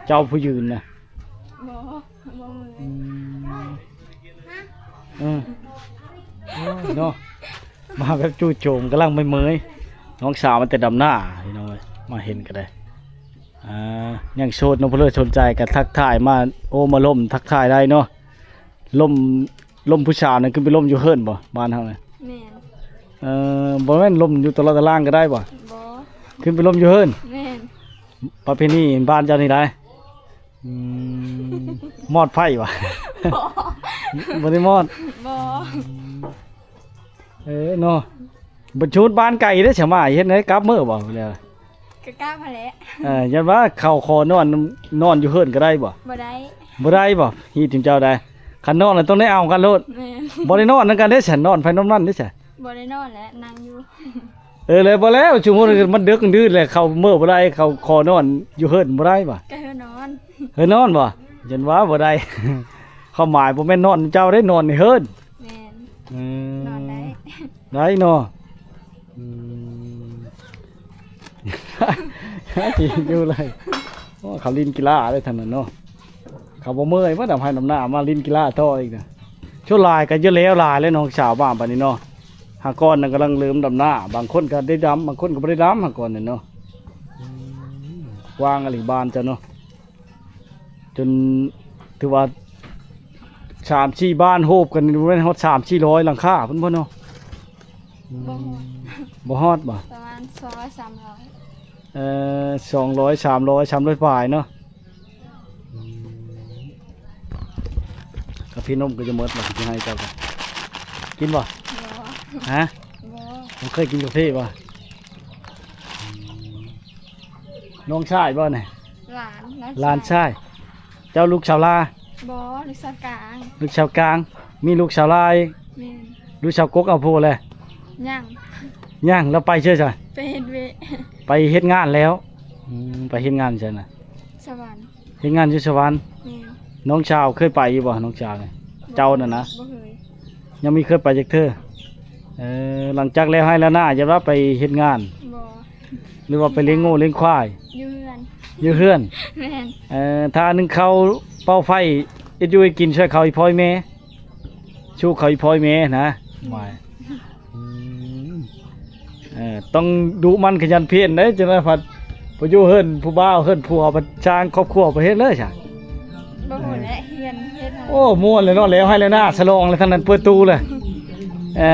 ເຈົ້າຜູ້ຢືນນະ. ບໍ່ ບໍ່ເມື່ອຍ. ອືມ ເອີ ໂອ້ຍເນາະ ມາແບບຈູ່ໂຈມ ກຳລັງເມື່ອຍໆ. ນ້ອງສາວມາແຕ່ດຳນາພີ່ນ້ອງເອີຍ ມາເຫັນກໍໄດ້. ອ່າ ຍັງໂສດເນາະ ຜູ້ໃດສົນໃຈກໍທັກທາຍມາ ໂອ້ ມາລົມທັກທາຍໄດ້ເນາະ. ລົມ ລົມຜູ້ສາວນັ້ນຄືໄປລົມຢູ່ເຮືອນບໍ່ ບ້ານເຮົານະ? ແມ່ນ. ເອີ ບໍ່ແມ່ນລົມຢູ່ຕະຫຼອດຕະລ່າງກໍໄດ້ບໍ່? ບໍ່. ຄືໄປລົມຢູ່ເຮືອນ? ແມ່ນ. ປະເພນີບ້ານເຈົ້ານີ້ໄດ໋. ອືມ ມອດໄຟຫວາ? ບໍ່ ບໍ່ໄດ້ມອດ. ບໍ່. ເອີເນາະ ບັດຊຸດບ້ານໄກເດ້ ສະມາຍເຮັດໃດ ກັບມື້ບໍ່ແລ້ວ? ກໍກັບຫັ້ນແຫຼະ. ເອີ ຢ້ານວ່າເຂົາຂໍນອນ ນອນຢູ່ເຮືອນກໍໄດ້ບໍ່? ບໍ່ໄດ້. ບໍ່ໄດ້ບໍ່? ຮີດເຈົ້າໄດ້ ຄັນນອນລະຕ້ອງໄດ້ເອົາກັນໂລດ. ແມ່ນ. ບໍ່ໄດ້ນອນນຳກັນເດ້ຊັ້ນ ນອນໃຜນອນມັນເດ້ຊັ້ນ. ບໍ່ໄດ້ນອນແຫຼະ ນັ່ງຢູ່. ເອີ ແລ້ວບໍ່ແລ້ວ ຊຸມມື້ມັນດຶກດື່ນແຫຼະ ເຂົາເມີບໍ່ໄດ້ ເຂົາຂໍນອນຢູ່ເຮືອນບໍ່ໄດ້ບໍ່? ກະເຮືອນນອນ. ເຮືອນນອນບໍ່? ຢ້ານວ່າບໍ່ໄດ້ ຄວາມໝາຍບໍ່ແມ່ນນອນເຈົ້າເດ້ ນອນໃນເຮືອນ. ແມ່ນ. ອືມ ນອນໄດ້ ໄດ້ເນາະ. ອືມ ຢູ່ເລີຍ. ໂອ້ ເຂົາຫຼິ້ນກິລາເດ້ທາງນັ້ນເນາະ ເຂົາບໍ່ເມື່ອຍບໍ່ ດຳໄຮ່ດຳນາມາຫຼິ້ນກິລາຕໍ່ອີກນະ. ສ່ວນຫຼາຍກໍຈະແລ້ວຫຼາຍແລ້ວ ນ້ອງສາວບ້ານປານນີ້ເນາະ. ຫາກ່ອນນັ້ນກຳລັງເລີ່ມດຳນາ ບາງຄົນກໍໄດ້ດຳ ບາງຄົນກໍບໍ່ໄດ້ດຳ ຫາກ່ອນນັ້ນເນາະ. ອືມ ກວ້າງອີ່ຫຼີບ້ານເຈົ້າເນາະ. ຈົນຖືວ່າສາມສີ່ບ້ານໂຮບກັນ ແມ່ນຮອດສາມສີ່ຮ້ອຍຫຼັງຄາພຸ້ນບໍ່ເນາະ? ບໍ່ຮອດ. ບໍ່ຮອດບໍ່? ປະມານສອງຮ້ອຍສາມຮ້ອຍ. ເອີ ສອງຮ້ອຍ ສາມຮ້ອຍ ສາມຮ້ອຍປາຍເນາະ. ອືມ ກາເຟນົມກໍຈະໝົດແລ້ວ ຊິໃຫ້ເຈົ້າກໍກິນບໍ່? ບໍ່. ຮະ? ບໍ່. ບໍ່ເຄີຍກິນກາເຟບໍ່? ອືມ ນ້ອງຊາຍບໍ່ນີ້? ຫຼານ ຫຼານຊາຍ. ເຈົ້າລູກສາວລາ? ບໍ່ ລູກສາວກາງ. ລູກສາວກາງ ມີລູກສາວລາ? ແມ່ນ. ລູກສາວກົກເອົາຜົວແລ້ວ? ຍັງ. ຍັງ. ແລ້ວໄປໃສຊະ? ໄປເຮັດວຽກ ໄປເຮັດງານແລ້ວ. ອືມ ໄປເຮັດງານໃສນະ? ສະຫວັນ. ເຮັດງານຢູ່ສະຫວັນ. ແມ່ນ. ນ້ອງສາວເຄີຍໄປຢູ່ບໍ່ ນ້ອງສາວນີ້? ບໍ່. ເຈົ້ານັ້ນນະ? ບໍ່ເຄີຍ. ຍັງບໍ່ເຄີຍໄປຈັກເທື່ອ. ເອີ ຫຼັງຈາກແລ້ວໄຮ່ແລ້ວນາ ຢ່າວ່າໄປເຮັດງານ. ບໍ່. ຫຼືວ່າໄປລ້ຽງງົວລ້ຽງຄວາຍ? ຢູ່ເຮືອນ. ຢູ່ເຮືອນ. ແມ່ນ. ເອີ ຖ້າໜຶ່ງເຂົ້າເປົ່າໄຟ ເຮັດຢູ່ເຮັດກິນ ຊ່ວຍເຂົາອີ່ພໍ່ອີ່ແມ່ ຊູເຂົາອີ່ພໍ່ອີ່ແມ່ນະ. ແມ່ນ. ອືມ ເອີ ຕ້ອງດຸໝັ່ນຂະຫຍັນພຽນເດ້ ຈັ່ງໃດ໋ພັດ ໄປຢູ່ເຮືອນຜູ້ບ່າວ ເຮືອນຜົວ ພັດສ້າງຄອບຄົວ ໄປເຮັດເລີຍຊະ. ບໍ່ຮູ້ແຫຼະ ຮຽນເຮັດ. ໂອ້ ມ່ວນເລີຍເນາະ ແລ້ວໄຮ່ແລ້ວນາ ສະຫຼອງແລ້ວ ທາງນັ້ນເປີດຕູ້ເລີຍ. ເອີ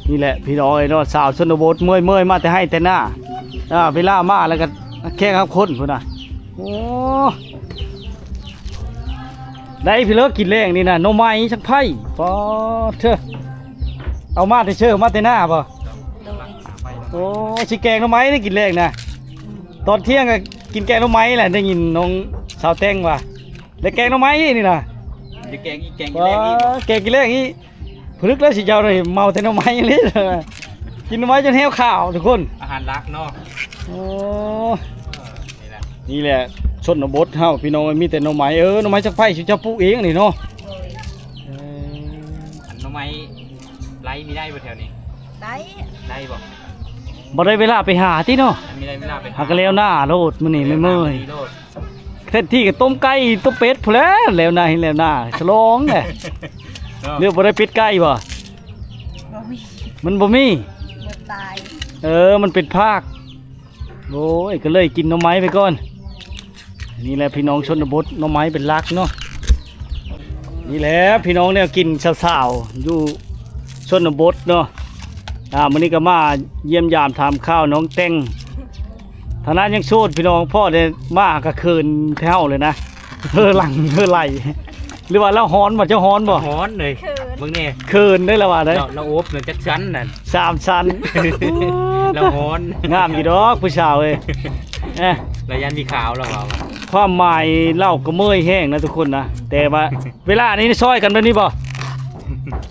ນີ້ແຫຼະພີ່ນ້ອງເອີຍເນາະ ສາວຊົນນະບົດ ເມື່ອຍໆ ມາແຕ່ໄຮ່ແຕ່ນາ. ເວລາມາແລ້ວກໍແຂກຮັບຄົນພຸ້ນນະ. ໂອ້ ໄດ້ພີ່ເລີກກິນແລງນີ້ນະ ໜໍ່ໄມ້ສັງໄພ. ປາດເທີ ເອົາມາແຕ່ເຊີ ມາແຕ່ນາບໍ່? ໂດຍ. ໂອ້ ຊິແກງໜໍ່ໄມ້ໄດ້ກິນແລງນະ. ຕອນທ່ຽງກໍກິນແກງໜໍ່ໄມ້ແຫຼະ ໄດ້ຍິນນ້ອງສາວແຕ່ງວ່າ ແລະແກງໜໍ່ໄມ້ນີ້ນະ. ໄດ້ແກງອີກ ແກງກິນແລງອີກ. ແກງກິນແລງອີກ. ຜະລຶກແລ້ວຊິເຈົ້າໄດ້ເມົາແຕ່ໜໍ່ໄມ້ອີ່ຫຼີ ກິນໜໍ່ໄມ້ຈົນແຫ້ວຂາວທຸກຄົນ. ອາຫານຫຼັກເນາະ. ໂອ້ ນີ້ແຫຼະ ນີ້ແຫຼະ ຊົນນະບົດເຮົາພີ່ນ້ອງເອີຍ ມີແຕ່ໜໍ່ໄມ້. ເອີ ໜໍ່ໄມ້ສັກໄພ ເຈົ້າປູກເອງນີ້ເນາະ. ໂດຍ. ເອີ ອັນໜໍ່ໄມ້ໄລ່ມີໄດ້ບໍ່ແຖວນີ້? ໄດ້. ໄດ້ບໍ່? ບໍ່ໄດ້ເວລາໄປຫາຕິເນາະ. ມີໄດ້ເວລາໄປຫາ ຫາກໍແລ້ວໜ້າໂລດ ມື້ນີ້ເມື່ອຍໆ ແລ້ວໜ້າມື້ນີ້ໂລດ. ແທນທີ່ກໍຕົ້ມໄກ່ຕົ້ມເປັດພຸ້ນແຫຼະ ແລ້ວໜ້າເຫັນແລ້ວໜ້າ ສະຫຼອງແຫຼະ. ເນາະ ຫຼືບໍ່ໄດ້ເປັດໄກ່ບໍ່? ບໍ່ມີ. ມັນບໍ່ມີ? ໝົດຕາຍ. ເອີ ມັນເປັນພາກ. ໂອ້ຍ ກໍເລີຍກິນໜໍ່ໄມ້ໄປກ່ອນ. ນີ້ແຫຼະພີ່ນ້ອງຊົນນະບົດ ໜໍ່ໄມ້ເປັນຫຼັກເນາະ. ນີ້ແຫຼະພີ່ນ້ອງແນວກິນສາວໆ ຢູ່ຊົນນະບົດເນາະ. ອ່າ ມື້ນີ້ກໍມາຢ້ຽມຢາມຖາມຂ່າວນ້ອງແຕ່ງ. ຖານະຍັງໂສດພີ່ນ້ອງ ພໍໄດ້ມາກໍເຂີນແທ້ວເລີຍນະ ເຫີຫຼັງເຫີໄຫຼ. ຫຼືວ່າລາວຮ້ອນບໍ່? ເຈົ້າຮ້ອນບໍ່? ຮ້ອນເລີຍ. ເຂີນ ເບິ່ງແດ່ ເຂີນໄດ້ລະວ່າໄດ໋. ລາວ ລາວອົບນັ້ນຈັກຊັ້ນນັ້ນ ສາມຊັ້ນ. ລາວຮ້ອນ. ງາມຢູ່ດອກຜູ້ສາວເອີຍ. ເອີ ລາວຢ້ານມີຂ່າວລາວວ່າ. ຄວາມໝາຍລາວກໍເມື່ອຍແຮງນະທຸກຄົນນະ ແຕ່ວ່າເວລານີ້ຊ່ອຍກັນແບບນີ້ບໍ່?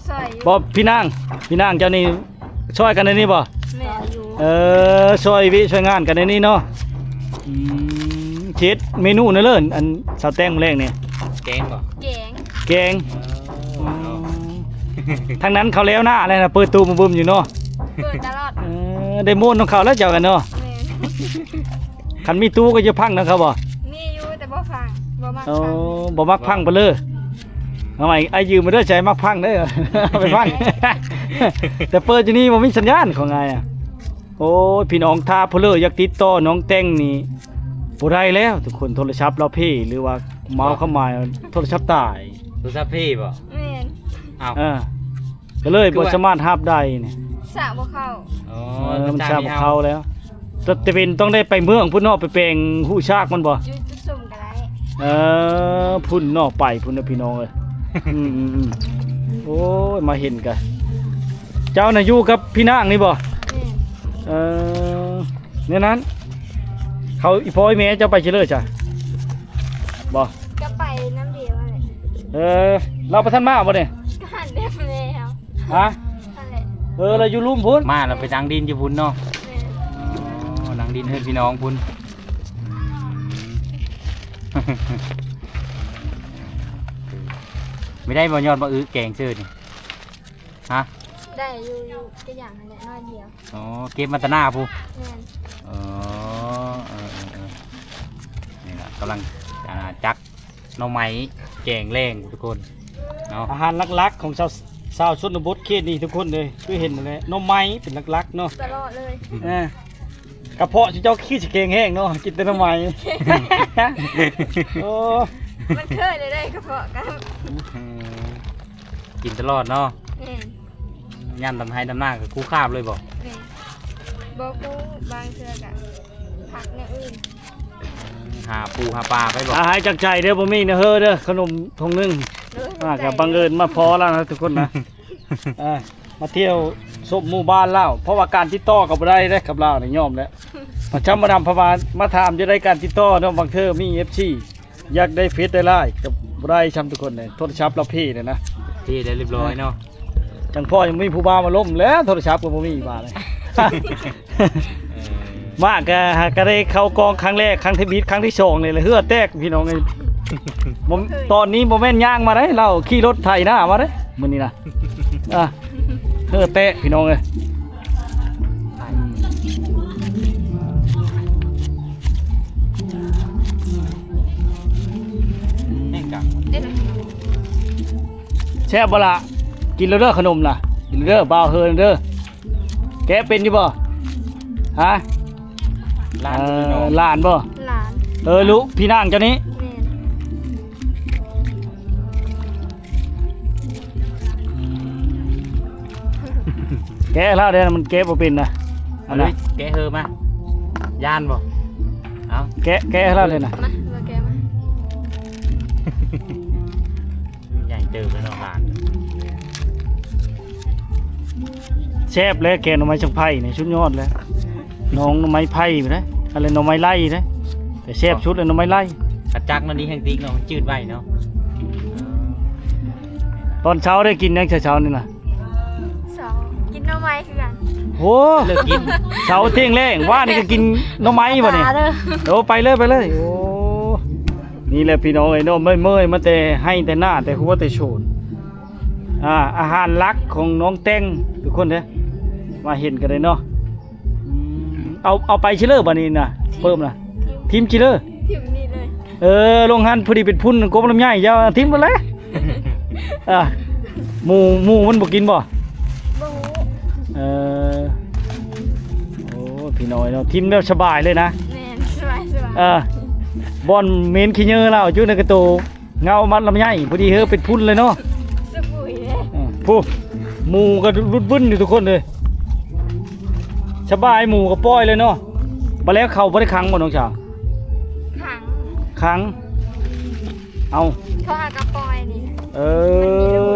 ຊ່ອຍຢູ່. ບໍ່ ພີ່ນາງ ພີ່ນາງເຈົ້ານີ້ ຊ່ອຍກັນໃນນີ້ບໍ່? ແມ່ນ. ເອີ ຊ່ອຍວຽກຊ່ອຍງານກັນໃນນີ້ເນາະ. ອືມ ເຮັດເມນູແນວເລີ ອັນສາວແຕ່ງມື້ແລງນີ້. ແກງບໍ່? ແກງ. ແກງ. ອໍ ທາງນັ້ນເຂົາແລ້ວໜ້າແລ້ວນະ ເປີດຕູ້ບຶມໆຢູ່ເນາະ. ເປີດຕະຫຼອດ. ເອີ ໄດ້ມ່ວນນຳເຂົາແລ້ວເຈົ້າກັນເນາະ. ແມ່ນ. ຄັນມີຕູ້ກໍຈະພັງນຳເຂົາບໍ່? ມີຢູ່ ແຕ່ບໍ່ພັງ ບໍ່ມັກ. ອໍ ພັງ ບໍ່ມັກພັງໄປເລີຍ. ເອົາໃໝ່ ອ້າຍຢືມມາເດີ ໃຈມັກພັງເດີ ເອົາໄປພັງ. ແຕ່ເປີດຢູ່ນີ້ບໍ່ມີສັນຍານ ເວົ້າງ່າຍອະ. ໂອ້ຍ ພີ່ນ້ອງ ຖ້າຜູ້ເລີຢາກຕິດຕໍ່ນ້ອງແຕ່ງນີ້ບໍ່ໄດ້ແລ້ວທຸກຄົນ ໂທລະສັບລາວເພ ຫຼືວ່າເມົາເຂົ້າມາ ໂທລະສັບຕາຍ. ໂທລະສັບເພບໍ່? ແມ່ນ. ອ້າວ ເອີ ກໍເລີຍບໍ່ສາມາດຮັບໄດ້ນີ້ ສະບໍ່ເຂົ້າ. ອໍ ເອີ ມັນສະບໍ່ເຂົ້າແລ້ວ. ແຕ່ເປັນຕ້ອງໄດ້ໄປເມືອງພຸ້ນເນາະ ໄປແປງຮູຊາກມັນບໍ່? ຢູ່ຈຸດສຸມກໍໄດ້. ເອີ ພຸ້ນເນາະ ໄປພຸ້ນນະພີ່ນ້ອງເອີຍ. ອືມໆໆ ໂອ້ຍ ມາເຫັນກະ ເຈົ້ານະຢູ່ກັບພີ່ນາງນີ້ບໍ່? ແມ່ນ. ເອີ ແນວນັ້ນ ເຂົາ ອີ່ພໍ່ອີ່ແມ່ເຈົ້າໄປຊິເລີຊະບໍ່? ກໍໄປນຳດຽວຫັ້ນແຫຼະ. ເອີ ລາວບໍ່ທັນມາບໍ່ນີ້? ກໍຫັ້ນແຫຼະ ແລ້ວ ຮະ? ຫັ້ນແຫຼະ ເອີ ລາວຢູ່ລຸ່ມພຸ້ນ ມາແລ້ວໄປນັ່ງດິນຢູ່ພຸ້ນເນາະ. ແມ່ນ ອໍ ນັ່ງດິນເຮືອນພີ່ນ້ອງພຸ້ນ. ອືມ ບໍ່ໄດ້ບໍ່ ຍອດບັກອຶແກງຊື່ນີ້? ຮະ? ໄດ້ຢູ່ ຢູ່ກະຢ່າງຫັ້ນແຫຼະ ໜ້ອຍດຽວ. ອໍ ເກັບມາແຕ່ໜ້າພຸ້ນ. ແມ່ນ ອໍ ເອີໆໆ ນີ້ລະກຳລັງ ອ່າ ຈັກໜໍ່ໄມ້ແກງແລງທຸກຄົນເນາະ. ອາຫານຫຼັກໆຂອງຊາວ ຊາວຊົນນະບົດເຂດນີ້ທຸກຄົນເອີຍ ຄືເຫັນຫັ້ນແຫຼະ ໜໍ່ໄມ້ເປັນຫຼັກໆເນາະ ຕະຫຼອດເລີຍ. ເອີ ກະເພາະເຈົ້າຄືຊິແຂງແຮງເນາະ ກິນແຕ່ໜໍ່ໄມ້. ໂອ້ ມັນເຄີຍໄດ້ ໄດ້ກະເພາະກັນ ອືມ ກິນຕະຫຼອດເນາະ. ແມ່ນ ຍາມດຳໄຮ່ດຳນາກໍກູ້ຄາບເລີຍບໍ່? ແມ່ນ ບໍ່ກູ້ ບາງເທື່ອກໍພັກແນວອື່ນ ຫາປູຫາປາໄປບໍ່? ອາ ໃຫ້ຈັກໃຈເດີ ບໍ່ມີນະເຮີເດີ ຂະໜົມຖົງໜຶ່ງ. ໂດຍ ອາ ຂອບໃຈ ກໍບັງເອີນມາພໍ້ລາວນະທຸກຄົນນະ. ອາ ມາທ່ຽວຊົມໝູ່ບ້ານລາວ ເພາະວ່າການຕິດຕໍ່ກໍບໍ່ໄດ້ເດ້ກັບລາວນີ້ ຍອມແລ້ວ. ມາຈຳມາດຳ ເພາະວ່າມາຖາມຢູ່ໃນການຕິດຕໍ່ເນາະ ບາງເທື່ອມີເອັຟຊີ ຢາກໄດ້ເຟສໄດ້ລາຍກໍບໍ່ໄດ້ຊ້ຳທຸກຄົນເດ້ ໂທລະສັບລາວເພແລ້ວນະ ເພໄດ້ຮຽບຮ້ອຍເນາະ. ຈັ່ງພໍຍັງມີຜູ້ບ່າວມາລົມແລ້ວ ໂທລະສັບກໍບໍ່ມີບາດນີ້. ເອີ ມາກະ ຫາກະໄດ້ເຂົ້າກອງຄັ້ງແລກ ຄັ້ງທຳອິດ ຄັ້ງທີສອງນີ້ແຫຼະ ເຫື່ອແຕກພີ່ນ້ອງເອີຍ. ບໍ່ ຕອນນີ້ບໍ່ແມ່ນຍ່າງມາໄດ໋ ລາວຂີ່ລົດໄຖນາມາໄດ໋ ມື້ນີ້ນະ. ອ່າ ເຮີແຕະພີ່ນ້ອງເອີຍ. ແຊບບໍ່ລະ? ກິນແລ້ວເດີຂະໜົມນະ ກິນເດີ ບ່າວເຮີເດີ. ແກະເປັນຢູ່ບໍ່? ຮະ? ຫຼານ ເອີ ຫຼານບໍ່? ຫຼານ ເອີ ລູກພີ່ນາງເຈົ້ານີ້. ແມ່ນ ແກະລາວເດ້ ມັນແກະບໍ່ເປັນນະ ອັນນະ ເອົາເລີຍ ແກະເຮີມາ ຢ້ານບໍ່? ເອົາ ແກະ ແກະລາວເດ້ນະ ມາ ມາແກະມາ. ໃຫຍ່ເຕີບເລີຍເນາະຫຼານ. ແຊບແລ້ວ ແກງໜໍ່ໄມ້ສັງໄພນີ້ສຸດຍອດແລ້ວ. ໜອງໜໍ່ໄມ້ໄຜ່ພຸ້ນເດ້ ອັນນັ້ນໜໍ່ໄມ້ໄລ່ເດ້ ແຕ່ແຊບສຸດແລ້ວໜໍ່ໄມ້ໄລ່. ຄັນຈັກໜໍ່ນີ້ແຮງຕິກເນາະ ມັນຈືດໄວເນາະ. ຕອນເຊົ້າໄດ້ກິນຫຍັງແຕ່ເຊົ້ານີ້ນະ? ເຊົ້າ ກິນໜໍ່ໄມ້ຄືກັນ. ໂອ້ ເລີກກິນ ເຊົ້າທ່ຽງແລງ ວານນີ້ກໍກິນໜໍ່ໄມ້ບໍ່ນີ້? ໂອ້ ໄປເລີຍ ໄປເລີຍ. ໂອ້ ນີ້ແຫຼະພີ່ນ້ອງເອີຍເນາະ ເມື່ອຍໆ ມາແຕ່ໄຮ່ແຕ່ນາ ແຕ່ຫົວແຕ່ໂສນ. ອ່າ ອາຫານຫຼັກຂອງນ້ອງແຕງທຸກຄົນເດ້ ມາເຫັນກັນເລີຍເນາະ. ອືມ ເອົາ ເອົາໄປຊິເລີບາດນີ້ນະ ເພີ່ມນະ ຖິ້ມຊິເລີ ຖິ້ມນີ້ເລີຍ. ເອີ ລົງຫັ້ນພໍດີເປັນຝຸ່ນກົກລຳໄຍ ຢ່າຖິ້ມພຸ້ນແຫຼະ. ອ່າ ໝູ ໝູມັນບໍ່ກິນບໍ່? ບໍ່ຮູ້. ເອີ ໂອ້ ພີ່ນ້ອງເນາະ ຖິ້ມແບບສະບາຍເລີຍນະ. ແມ່ນ ສະບາຍ ສະບາຍ. ເອີ ບ່ອນເໝັນຂີ້ເຫຍື້ອລາວຢູ່ໃນກະໂຕ ເງົາມັດລຳໄຍ ພໍດີເຮີເປັນຝຸ່ນເລີຍເນາະ. ສະບຸຍເດ້ ເອີ ຜູ້ ໝູກໍຫຼຸດບຶ້ນຢູ່ທຸກຄົນເລີຍ ສະບາຍ ໝູກໍປ່ອຍເລີຍເນາະ. ບາດແລ້ວເຂົາບໍ່ໄດ້ຂັງບໍ່ນ້ອງສາວ? ຂັງ ຂັງ. ເອົາ ເຂົາຫາກໍປ່ອຍນີ້. ເອີ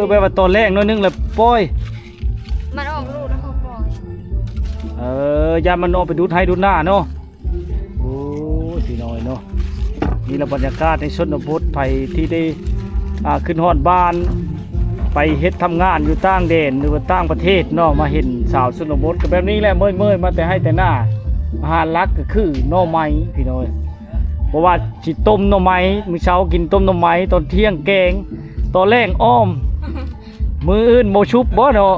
ແບບວ່າຕອນແລງໜ້ອຍໜຶ່ງແລ້ວປ່ອຍ ມັນອອກລູກແລ້ວເຂົາປ່ອຍ. ເອີ ຢ້ານມັນອອກໄປດູດໄຮ່ດູດນາເນາະ. ໂອ້ ພີ່ນ້ອງເນາະ ນີ້ລະບັນຍາກາດໃນຊົນນະບົດ ໃຜທີ່ໄດ້ ອ່າ ຂຶ້ນຮອດບ້ານ ໄປເຮັດທຳງານຢູ່ຕ່າງແດນ ຫຼືວ່າຕ່າງປະເທດເນາະ ມາເຫັນຊາວຊົນນະບົດກໍແບບນີ້ແຫຼະ ເມື່ອຍໆ ມາແຕ່ໄຮ່ແຕ່ນາ. ອາຫານຫຼັກກໍຄືໜໍ່ໄມ້ ພີ່ນ້ອງເອີຍ ບໍ່ວ່າຊິຕົ້ມໜໍ່ໄມ້ ມື້ເຊົ້າກິນຕົ້ມໜໍ່ໄມ້ ຕອນທ່ຽງແກງ ຕອນແລງອ້ອມ ມື້ອື່ນບໍ່ຊຸບບໍ່ເນາະ?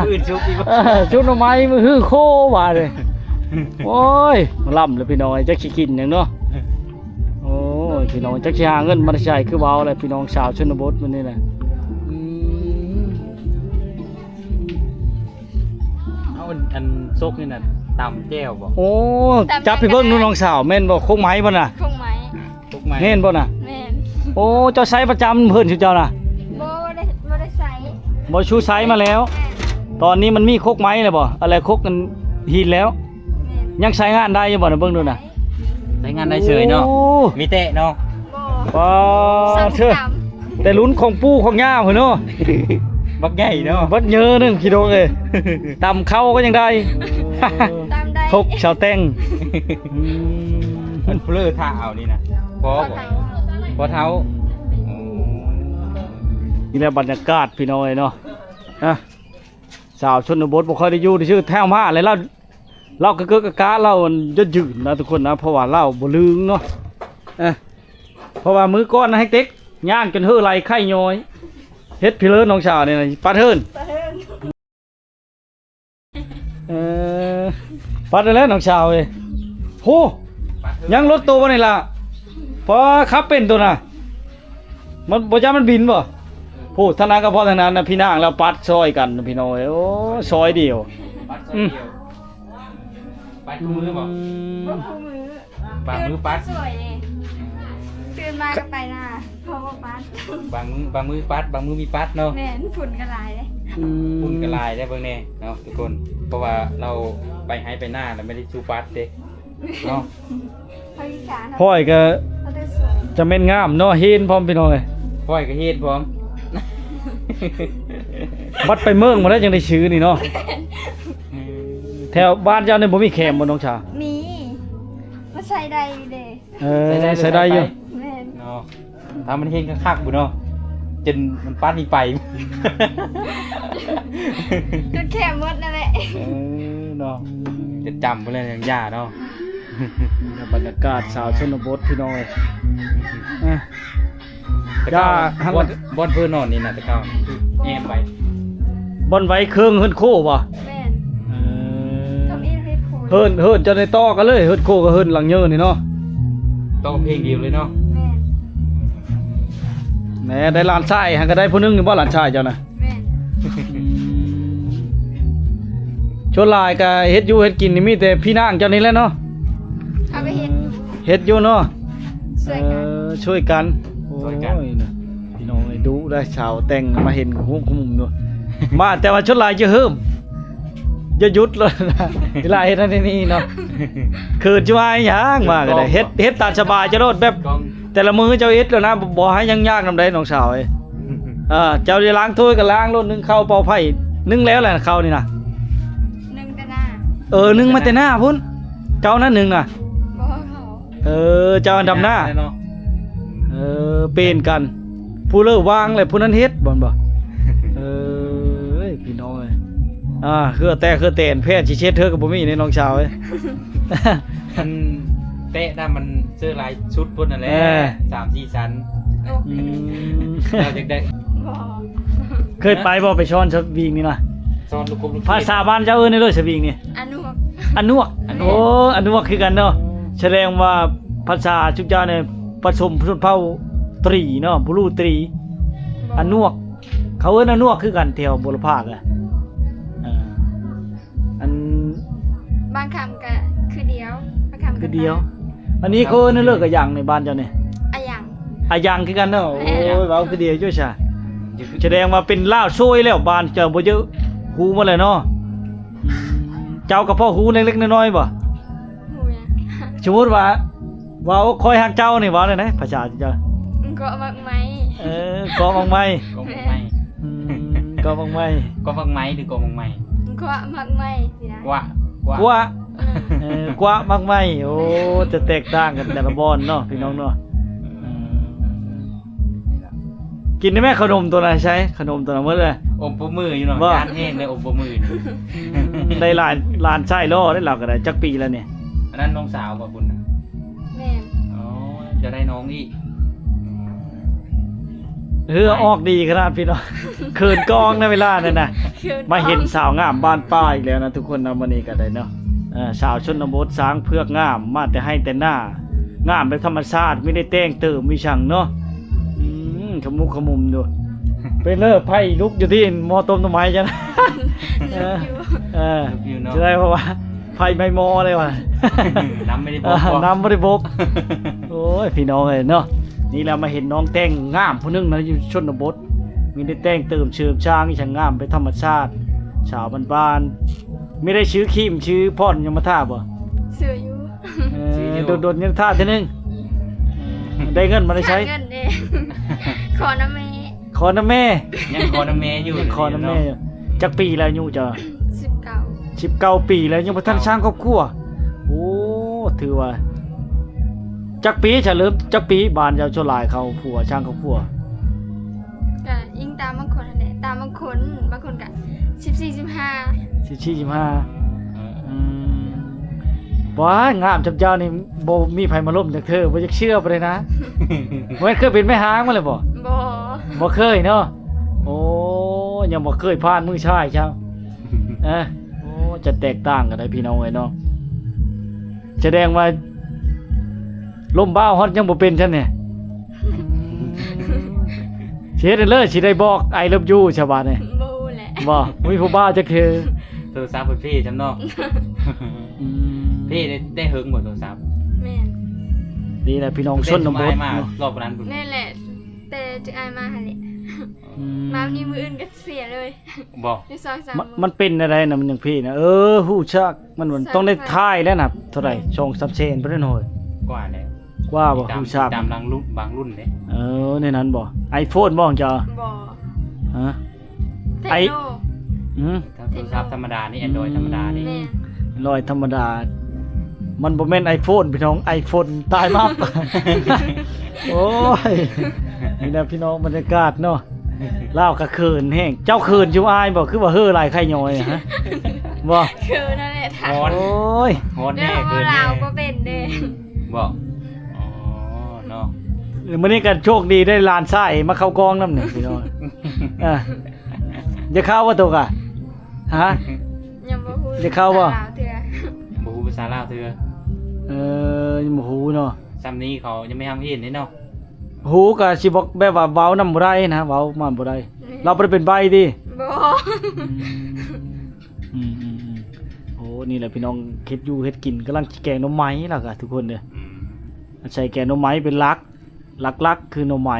ມື້ອື່ນຊຸບອີກບໍ່? ເອີ ຊຸບໜໍ່ໄມ້ມື້ຮືໂຄວ່າເດ້. ໂອ້ຍ ລຳແລ້ວພີ່ນ້ອງ ຈັກຊິກິນຫຍັງເນາະ. ໂອ້ຍ ພີ່ນ້ອງ ຈັກຊິຫາເງິນມາແຕ່ໃສ ຄືເວົ້າແຫຼະ ພີ່ນ້ອງຊາວຊົນນະບົດມື້ນີ້ນະ. ອືມ ເອົາ ອັນ ອັນ ສົກນີ້ນະ ຕຳແຈ່ວບໍ່? ໂອ້ ຕຳ ຈັບໃຫ້ເບິ່ງດູ ແຈ່ວກໍໄດ້ ນ້ອງສາວ ແມ່ນບໍ່? ຄົກໄມ້ບໍ່ນະ? ຄົກໄມ້. ຄົກໄມ້ ແມ່ນບໍ່ນະ? ແມ່ນ. ໂອ້ ເຈົ້າໃຊ້ປະຈຳເພິ່ນ ຊຸເຈົ້ານະ? ບໍ່ໄດ້ ບໍ່ໄດ້ໃຊ້ ບໍ່ຊູໃຊ້ມາແລ້ວ. ແມ່ນ. ຕອນນີ້ມັນມີຄົກໄມ້ແລ້ວບໍ່? ອະໄລ ຄົກອັນຫີນແລ້ວ. ແມ່ນ. ຍັງໃຊ້ງານໄດ້ຢູ່ບໍ່ນະ? ເບິ່ງດູນະ. ໃຊ້ງານໄດ້ເສີຍເນາະ. ໂອ້ ມີແຕະເນາະ. ບໍ່ ປ້າ ຊ່ຳ ເທີ ຕຳ ແຕ່ລຸ້ນຂອງປູ່ຂອງຍ່າພຸ້ນເນາະ. ບັກໃຫຍ່ເນາະ ບັກເຍີໜຶ່ງ ພີ່ນ້ອງເອີຍ. ຕຳເຂົ້າກໍຍັງໄດ້. ຕຳໄດ້ ທົກສາວແຕ່ງ. ອືມ ມັນເພີຖ້າເອົານີ້ນະ ພໍບໍ່? ພໍ ພໍ່ເຖົ້າ. ນີ້ແຫຼະບັນຍາກາດພີ່ນ້ອງເອີຍເນາະ. ອ່ະ ສາວຊົນນະບົດບໍ່ຄ່ອຍໄດ້ຢູ່ຊື່ ແຖວມາແລ້ວ ລາວ ລາວກະເກີກະກະ ລາວອັນຍືນນະທຸກຄົນນະ ເພາະວ່າລາວບໍ່ລຶງເນາະ. ເອີ ເພາະວ່າມື້ກ່ອນນະ ແຮງເຕັກ ຍ່າງຈົນເຫີໄຫຼໄຂ້ຍ້ອຍ. ເຮັດພີເລີນ້ອງສາວນີ້ນະ ປັດເຫີນ. ເອີ ປັດແລ້ວນ້ອງສາວເອີຍ. ໂຫ ຍັງລົດໂຕບໍ່ນີ້ລະ? ພໍຂັບເປັນໂຕນະ. ມັນບໍ່ຢ້ານມັນບິນບໍ່? ໂຫ ທາງນັ້ນກໍພໍທາງນັ້ນນະ ພີ່ນາງລາວປັດຊ່ອຍກັນພີ່ນ້ອງເອີຍ. ໂອ້ ຊ່ອຍດຽວ ປັດຊ່ອຍດຽວ. ປັດຄູ່ມືບໍ່? ອືມ ບໍ່ຄູ່ມື. ບາງມື້ປັດ ຕື່ນມາສວຍເດ້ ຕື່ນມາກໍໄປນາ ເພາະວ່າປັດ. ບາງມື້ ບາງມື້ປັດ ບາງມື້ມີປັດເນາະ. ແມ່ນ ຝຸ່ນກໍຫຼາຍເດ້. ອືມ ຝຸ່ນກໍຫຼາຍເດ້ ເບິ່ງແດ່ເນາະທຸກຄົນ ເພາະວ່າລາວໄປໄຮ່ໄປນາແລ້ວ ບໍ່ໄດ້ສູ່ປັດເດ້ເນາະ. ຂ້ອຍກໍ ເຮົາແຕ່ສວຍ ຈະແມ່ນງາມເນາະ ເຫັນພ້ອມພີ່ນ້ອງເອີຍ. ຂ້ອຍກໍເຫັນພ້ອມ ບັດໄປເມືອງບໍ່ໄດ້ ຈັ່ງໄດ້ຊື້ນີ້ເນາະ. ແຖວບ້ານເຈົ້ານີ້ບໍ່ມີແຄມບໍ່ນ້ອງສາວ? ມີ ມາໃຊ້ໄດ້ເດ້. ເອີ ໃຊ້ໄດ້ ໃຊ້ໄດ້ຢູ່ ແມ່ນເນາະ. ຖ້າມັນເຮັດຄັກໆ ພຸ້ນເນາະ ຈົນມັນປັດນີ້ໄປ ຈົນແຄມໝົດນັ້ນແຫຼະ. ເອີເນາະ ຈະຈຳໄປເລີຍຢ່າເນາະ. ບັນຍາກາດສາວຊົນນະບົດພີ່ນ້ອງເອີຍ. ອ່ະ ແຕ່ເກົ່າ ບ່ອນ ບ່ອນເພິ່ນນອນນີ້ນະ ແຕ່ເກົ່າແອມໄວ້ ບ່ອນໄວ້ເຄິ່ງເຮືອນໂຄບໍ່? ແມ່ນ ເອີ ທຳອິດເຮັດໂຄ ເຮືອນ ເຮືອນເຈົ້າໄດ້ຕໍ່ກັນເລີຍ ເຮືອນໂຄກັບເຮືອນຫຼັງເຍີນີ້ເນາະ ຕໍ່ເພງດຽວເລີຍເນາະ. ແມ່ນ ແໝ ໄດ້ຫຼານຊາຍຫັ້ນກໍໄດ້ຜູ້ໜຶ່ງນີ້ບໍ່ ຫຼານຊາຍເຈົ້ານະ? ແມ່ນ ອືມ ສ່ວນຫຼາຍກໍເຮັດຢູ່ເຮັດກິນນີ້ມີແຕ່ພີ່ນ້ອງເຈົ້ານີ້ແຫຼະເນາະ. ເຮົາກໍເຮັດຢູ່ ເຮັດຢູ່ເນາະ ຊ່ວຍກັນ ເອີ ຊ່ວຍກັນ ຊ່ວຍກັນ. ໂອ້ຍ ພີ່ນ້ອງເອີຍ ດຸໄດ໋ ສາວແຕ່ງມາເຫັນຫຸ້ມຫຸ້ມຢູ່ ມາແຕ່ວ່າຊົດລາຍຈະເຮີ້ມ ຢ່າຢຸດໂລດ ເວລາເຮັດອັນນີ້ເນາະ. ເຂີນຈະວ່າຫຍັງ ມາກໍໄດ້ ເຮັດ ເຮັດຕາມສະບາຍເຈົ້າໂລດ ແບບແຕ່ລະມື້ເຈົ້າເຮັດໂລດນະ ບໍ່ໃຫ້ຫຍັງຍາກນຳໃດ໋ ນ້ອງສາວເອີຍ. ເອີ ເຈົ້າຈະລ້າງຖ້ວຍກໍລ້າງໂລດ ໜຶ້ງເຂົ້າເປົ່າໄຟ ໜຶ້ງແລ້ວແຫຼະເຂົ້ານີ້ນະ. ໜຶ້ງແຕ່ໜ້າ ເອີ ໜຶ້ງມາແຕ່ໜ້າພຸ້ນ ເຈົ້ານັ້ນໜຶ້ງນະ ບໍ່ເຂົາ ເອີ ເຈົ້າອັນດຳໜ້າ ແມ່ນແຫຼະເນາະ. ເອີ ເປັນກັນ ຜູ້ເລີກວາງແຫຼະຜູ້ນັ້ນເຮັດ ບໍ່ແມ່ນບໍ່? ເອີຍ ພີ່ນ້ອງເອີຍ ອ່າ ເຫື່ອແຕກເຫື່ອແຕນ ແພດຊິເຊັດເທື່ອກໍບໍ່ມີເດ້ນ້ອງສາວເອີຍ. ມັນແຕະນະ ມັນເຊີຫຼາຍຊຸດພຸ້ນນັ້ນແຫຼະ ເອີ ສາມສີ່ຊັ້ນ. ອືມ ເຈົ້າຢາກໄດ້ ບໍ່ ເຄີຍໄປບໍ່ ໄປຊ່ອນສະວິງນີ້ນະ? ຊ່ອນລູກກົບລູກຂິດ ພາສາບ້ານເຈົ້າເອີ້ນຫຍັງເດີສະວິງນີ້? ອານວກ ອານວກ ອານວກ ໂອ້ ອານວກຄືກັນເນາະ. ສະແດງວ່າພາສາຊຸມເຈົ້ານີ້ປະສົມຊົນເຜົ່າຕຣີເນາະ ບລູຕຣີ ບໍ່ ອານວກ ເຂົາເອີ້ນອານວກຄືກັນແຖວບົວລະພາກ. ເອີ ອັນ ບາງຄຳກໍຄືດຽວ ບາງຄຳກໍຄືດຽວ ຕ່າງ. ອັນນີ້ເຂົາເອີ້ນເລີກອາຍັງໃນບ້ານເຈົ້ານີ້? ອາຍັງ ອາຍັງຄືກັນເນາະ. ແມ່ນ ໂອ້ຍ ເວົ້າຄືດຽວຢູ່ຊະ ສະແດງວ່າເປັນລາວໂຊຍແລ້ວ ບ້ານເຈົ້າບໍ່ເຢີ ຮູ້ໝົດແລ້ວເນາະ. ເຈົ້າກໍພໍຮູ້ເລັກໆນ້ອຍໆບໍ່? ຮູ້ຫຍັງ? ສົມມຸດວ່າ ເວົ້າ ຂ້ອຍຮັກເຈົ້ານີ້ ເວົ້າແນວໃດ ພາສາເຈົ້າ? ເກາະໝາກໄມ້. ເອີ ເກາະໝາກໄມ້ ເກາະໝາກໄມ້. ແມ່ນ ອືມ ເກາະໝາກໄມ້ ເກາະໝາກໄມ້ ຫຼື ເກາະໝາກໄມ້? ເກາະໝາກໄມ້ຊີ້ນະ ກວະ ກວະ ກວະ. ເອີ ເອີ ກວະໝາກໄມ້. ໂອ້ ຈະແຕກຕ່າງກັນແຕ່ລະບ່ອນເນາະ ພີ່ນ້ອງເນາະ. ເອີ ເອີ ນີ້ລະ ກິນໄດ້ແມ່ ຂະໜົມໂຕນັ້ນໃສ? ຂະໜົມໂຕນັ້ນໝົດເລີຍ ອົບປະມືຢູ່ເນາະ ຢ້ານແຮງເລີຍອົບປະມື. ໄດ້ຫຼານ ຫຼານຊາຍຫຼໍ່ເດ້ ລາວກໍໄດ້. ຈັກປີແລ້ວນີ້? ອັນນັ້ນນ້ອງສາວບໍ່ພຸ້ນນະ? ແມ່ນ. ອໍ ຈະໄດ້ນ້ອງອີກ. ເຫື່ອອອກດີຂະໜາດພີ່ນ້ອງ ເຂີນກອງໃນເວລານັ້ນນະ. ເຂີນກອງ ມາເຫັນສາວງາມບ້ານປ່າອີກແລ້ວນະທຸກຄົນນະ ມື້ນີ້ກໍໄດ້ເນາະ. ເອີ ສາວຊົນນະບົດ ຊ້າງເຜືອກງາມ ມາແຕ່ໄຮ່ແຕ່ນາ ງາມແບບທຳມະຊາດ ມີໄດ້ແຕ່ງເຕີມມີຫຍັງເນາະ. ອືມ ຂະມຸກຂະມຸມຢູ່. ເປັນເລີ ໄຟລຸກຢູ່ທີ່ໝໍ້ຕົ້ມໜໍ່ໄມ້ຈັ່ງ. ເອີ ເອີ ຈະໄດ້ ເພາະວ່າໄຟໄໝ້ໝໍ້ເດ້ວ່າ ນ້ຳບໍ່ໄດ້ບົກ ເອີ ບໍ່ ນ້ຳບໍ່ໄດ້ບົກ. ໂອ້ຍ ພີ່ນ້ອງເອີຍເນາະ ນີ້ແຫຼະ ມາເຫັນນ້ອງແຕ່ງງາມຜູ້ໜຶ່ງນະ ຢູ່ຊົນນະບົດ ມີໄດ້ແຕ່ງເຕີມເສີມສ້າງອີ່ຫຍັງງາມເປັນທຳມະຊາດ ສາວບ້ານໆ. ມີໄດ້ຊື້ຄຣີມຊື້ຜ່ອນຫຍັງມາທາບໍ່? ຊື້ຢູ່. ເອີ ຊື້ຢູ່ ດົນໆຍັງທາເທື່ອໜຶ່ງ. ໄດ້ເງິນມາໄດ້ໃຊ້ ຫາເງິນເດ້ ຂໍນຳແມ່ ຂໍນຳແມ່. ຍັງຂໍນຳແມ່ຢູ່ ຍັງຂໍນຳແມ່ຢູ່. ຈັກປີແລ້ວອາຍຸເຈົ້າ? ສິບເກົ້າ ສິບເກົ້າປີແລ້ວ ຍັງບໍ່ທັນສ້າງຄອບຄົວ. ໂອ້ ຖືວ່າ ຈັກປີ ຈະເລີ່ມຈັກປີ ບ້ານເຈົ້າສ່ວນຫຼາຍເຂົາຄົວ ຊ່າງເຂົາຄົວ? ກະອີງຕາມບາງຄົນຫັ້ນແຫຼະ ຕາມບາງຄົນ ບາງຄົນກະສິບສີ່ ສິບຫ້າ ສິບສີ່ ສິບຫ້າ ອືມ ວ້າຍ ງາມຈຳເຈົ້ານີ້ ບໍ່ມີໃຜມາລົມຈັກເທື່ອ ບໍ່ຢາກເຊື່ອປານໃດນະ. ບໍ່ແມ່ນເຄີຍເປັນແມ່ຮ້າງມາແລ້ວບໍ່? ບໍ່ ບໍ່ເຄີຍເນາະ. ໂອ້ ຍັງບໍ່ເຄີຍຜ່ານມືຊາຍຊ້ຳ. ເອີ ໂອ້ ຈະແຕກຕ່າງກັນໄດ໋ພີ່ນ້ອງເອີຍເນາະ. ສະແດງວ່າລົມບ່າວຮອດຍັງບໍ່ເປັນຊັ້ນນີ້. ຊິເຮັດເລີຍ ຊິໄດ້ບອກ I love you ຊະບາດນີ້. ບໍ່ຮູ້ແຫຼະ ບໍ່ ບໍ່ມີຜູ້ບ່າວຈັກເທື່ອ. ໂທລະສັບເພິ່ນເພຈຳເນາະ. ອືມ ເພໄດ້ ໄດ້ເຫິງບໍ່ໂທລະສັບ? ແມ່ນ ນີ້ແຫຼະພີ່ນ້ອງ ຊົນນະບົດເນາະ ຮອບນັ້ນພຸ້ນ. ແມ່ນແຫຼະ ແຕ່ຈຸອ້າຍມາຫັ້ນແຫຼະ. ອືມ ມາມື້ນີ້ມື້ອື່ນກໍເສຍເລີຍ. ບໍ່ ຢູ່ສອງສາມມື້. ມັນເປັນແນວໃດນະ ມັນຍັງເພນະ? ເອີ ຮູ້ຈັກ ມັນ ມັນຕ້ອງໄດ້ຖ່າຍແລ້ວນະ ເທົ່າໃດ ສອງສາມແສນພຸ້ນເນາະ. ກວ່າແລ້ວ ກວ່າບໍ່ ຮູ້ຈັກ ຕາມບາງລຸ້ນ ບາງລຸ້ນເດ້. ເອີ ໃນນັ້ນບໍ່ iPhone ບໍ່ຂອງເຈົ້າ? ບໍ່ ຮະ Tecno. ອືມ ໂທລະສັບທຳມະດານີ້ Android ທຳມະດານີ້. ອືມ Android ທຳມະດາ ມັນບໍ່ແມ່ນ iPhone ພີ່ນ້ອງ iPhone ຕາຍມາ. ໂອ້ຍ ນີ້ນະພີ່ນ້ອງ ບັນຍາກາດເນາະ. ລາວກໍເຂີນແຮງ. ເຈົ້າເຂີນຢູ່ອາຍບໍ່? ຄືວ່າເຫີຫຼາຍໄຂ່ຍ້ອຍນະ ຮະ? ບໍ່ ເຂີນນັ້ນແຫຼະ. ຮ້ອນ ໂອ້ຍ ຮ້ອນແນ່ ເຂີນແນ່ ລາວບໍ່ເປັນເດ້. ບໍ່ ອໍ ເນາະ. ມື້ນີ້ກໍໂຊກດີໄດ້ຫຼານຊາຍມາເຂົ້າກອງນຳນີ້ພີ່ນ້ອງ. ເອີ ຢ່າເຂົ້າວ່າຕົກອະ ຮະ? ຍັງບໍ່ຮູ້ ຈະເຂົ້າບໍ່? ພາສາລາວເທື່ອ ບໍ່ຮູ້ພາສາລາວເທື່ອ. ເອີ ຍັງບໍ່ຮູ້ເນາະ. ຊ່ຳນີ້ເຂົາຍັງບໍ່ທັນເຫັນເດ້ເນາະ. ຮູ້ກໍຊິບໍ່ ແບບວ່າເວົ້ານຳບໍ່ໄດ້ນະ ເວົ້ານຳບໍ່ໄດ້. ແມ່ນ ລາວບໍ່ໄດ້ເປັນໃບ້ຕິ? ບໍ່ ອືມ ອືມ ອືມ ອືມ. ໂອ້ ນີ້ແຫຼະພີ່ນ້ອງ ເຮັດຢູ່ເຮັດກິນ ກຳລັງຊິແກງໜໍ່ໄມ້ລະກະທຸກຄົນເດີ. ອືມ ອາໄສແກງໜໍ່ໄມ້ເປັນຫຼັກ ຫຼັກໆຄືໜໍ່ໄມ້.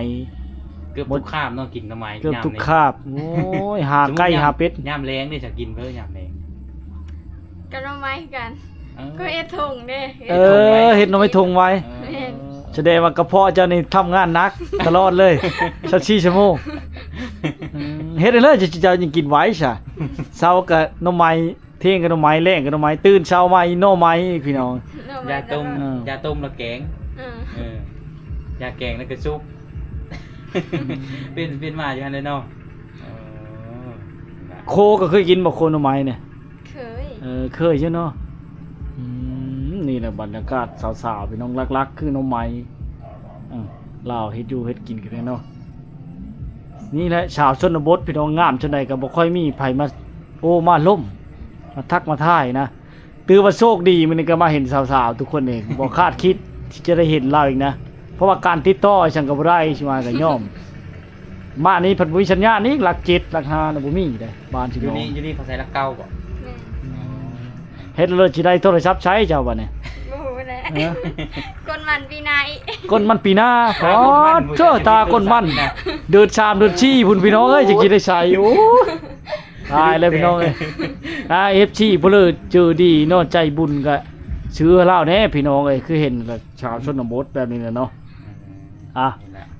ເກືອບທຸກຄາບເນາະ ກິນໜໍ່ໄມ້ ເກືອບທຸກຄາບ. ໂອ້ຍ ຫາໄກ່ຫາເປັດ ຍາມແລງນີ້ຈະກິນເບີຍາມແລງ. ກັບໜໍ່ໄມ້ຄືກັນ. ເອີ ກໍເຮັດຖົງເດ້. ເອີ ເຮັດຖົງໄວ້ ເຮັດໜໍ່ໄມ້ຖົງໄວ້. ເອີ ແມ່ນ ສະແດງວ່າກະເພາະເຈົ້ານີ້ທຳງານໜັກຕະຫຼອດເລີຍ ຊາວສີ່ຊົ່ວໂມງ. ອືມ ເຮັດໄດ້ເລີຍ ເຈົ້າ ເຈົ້າຍັງກິນໄວຊະ. ເຊົ້າກະໜໍ່ໄມ້ ທ່ຽງກໍໜໍ່ໄມ້ ແລງກໍໜໍ່ໄມ້ ຕື່ນເຊົ້າມາອີກໜໍ່ໄມ້ອີກ ພີ່ນ້ອງ. ໜໍ່ໄມ້ ຢາຕົ້ມ ເອີ ຢາຕົ້ມແລ້ວແກງ. ເອີ ເອີ ຢາແກງແລ້ວກໍຊຸບ. ເປັນ ເປັນມາຢູ່ຫັ້ນແຫຼະເນາະ. ເອີ ໂຄກໍເຄີຍກິນບໍ່ ໂຄໜໍ່ໄມ້ນີ້? ເຄີຍ ເອີ ເຄີຍຢູ່ເນາະ. ອືມ ນີ້ແຫຼະບັນຍາກາດສາວໆ ພີ່ນ້ອງ ຫຼັກໆຄືໜໍ່ໄມ້. ເອີ ລາວເຮັດຢູ່ເຮັດກິນກັນເນາະ. ນີ້ແຫຼະຊາວຊົນນະບົດ ພີ່ນ້ອງ ງາມສ່ຳໃດກໍບໍ່ຄ່ອຍມີໃຜມາ ໂອ້ ມາລົມ ມາທັກມາທາຍນະ. ຖືວ່າໂຊກດີ ມື້ນີ້ກໍມາເຫັນສາວໆ ທຸກຄົນເອງ ບໍ່ຄາດຄິດທີ່ຈະໄດ້ເຫັນລາວອີກນະ ເພາະວ່າການຕິດຕໍ່ອີ່ຫຍັງກໍບໍ່ໄດ້ ຊິມາກໍຍອມ. ບ້ານນີ້ເພິ່ນບໍ່ມີສັນຍານອີກ ຫຼັກເຈັດ ຫຼັກຫ້ານະ ບໍ່ມີເດ້. ບ້ານຊິ ຢູ່ນີ້ ຢູ່ນີ້ເຂົາໃຊ້ຫຼັກເກົ້າບໍ່? ແມ່ນ ເຮັດແລ້ວຊິໄດ້ໂທລະສັບໃຊ້ເຈົ້າບັດນີ້? ບໍ່ຮູ້ແຫຼະ. ເອີ ກົນມັນປີໜ້າອີກ ກົນມັນປີໜ້າ. ໂອ້ ຕາກົນມັນ ເດືອນສາມເດືອນສີ່ພຸ້ນ ພີ່ນ້ອງເອີຍ ຈັ່ງຊິໄດ້ໃຊ້. ໂອ້ ຕາຍແລ້ວພີ່ນ້ອງເອີຍ. ອ່າ ເອັຟຊີ ຜູ້ເລີເຈີດີເນາະ ໃຈບຸນກະຊື້ໃຫ້ລາວແດ່ພີ່ນ້ອງເອີຍ. ຄືເຫັນກະຊາວຊົນນະບົດແບບນີ້ແຫຼະເນາະ. ອ່າ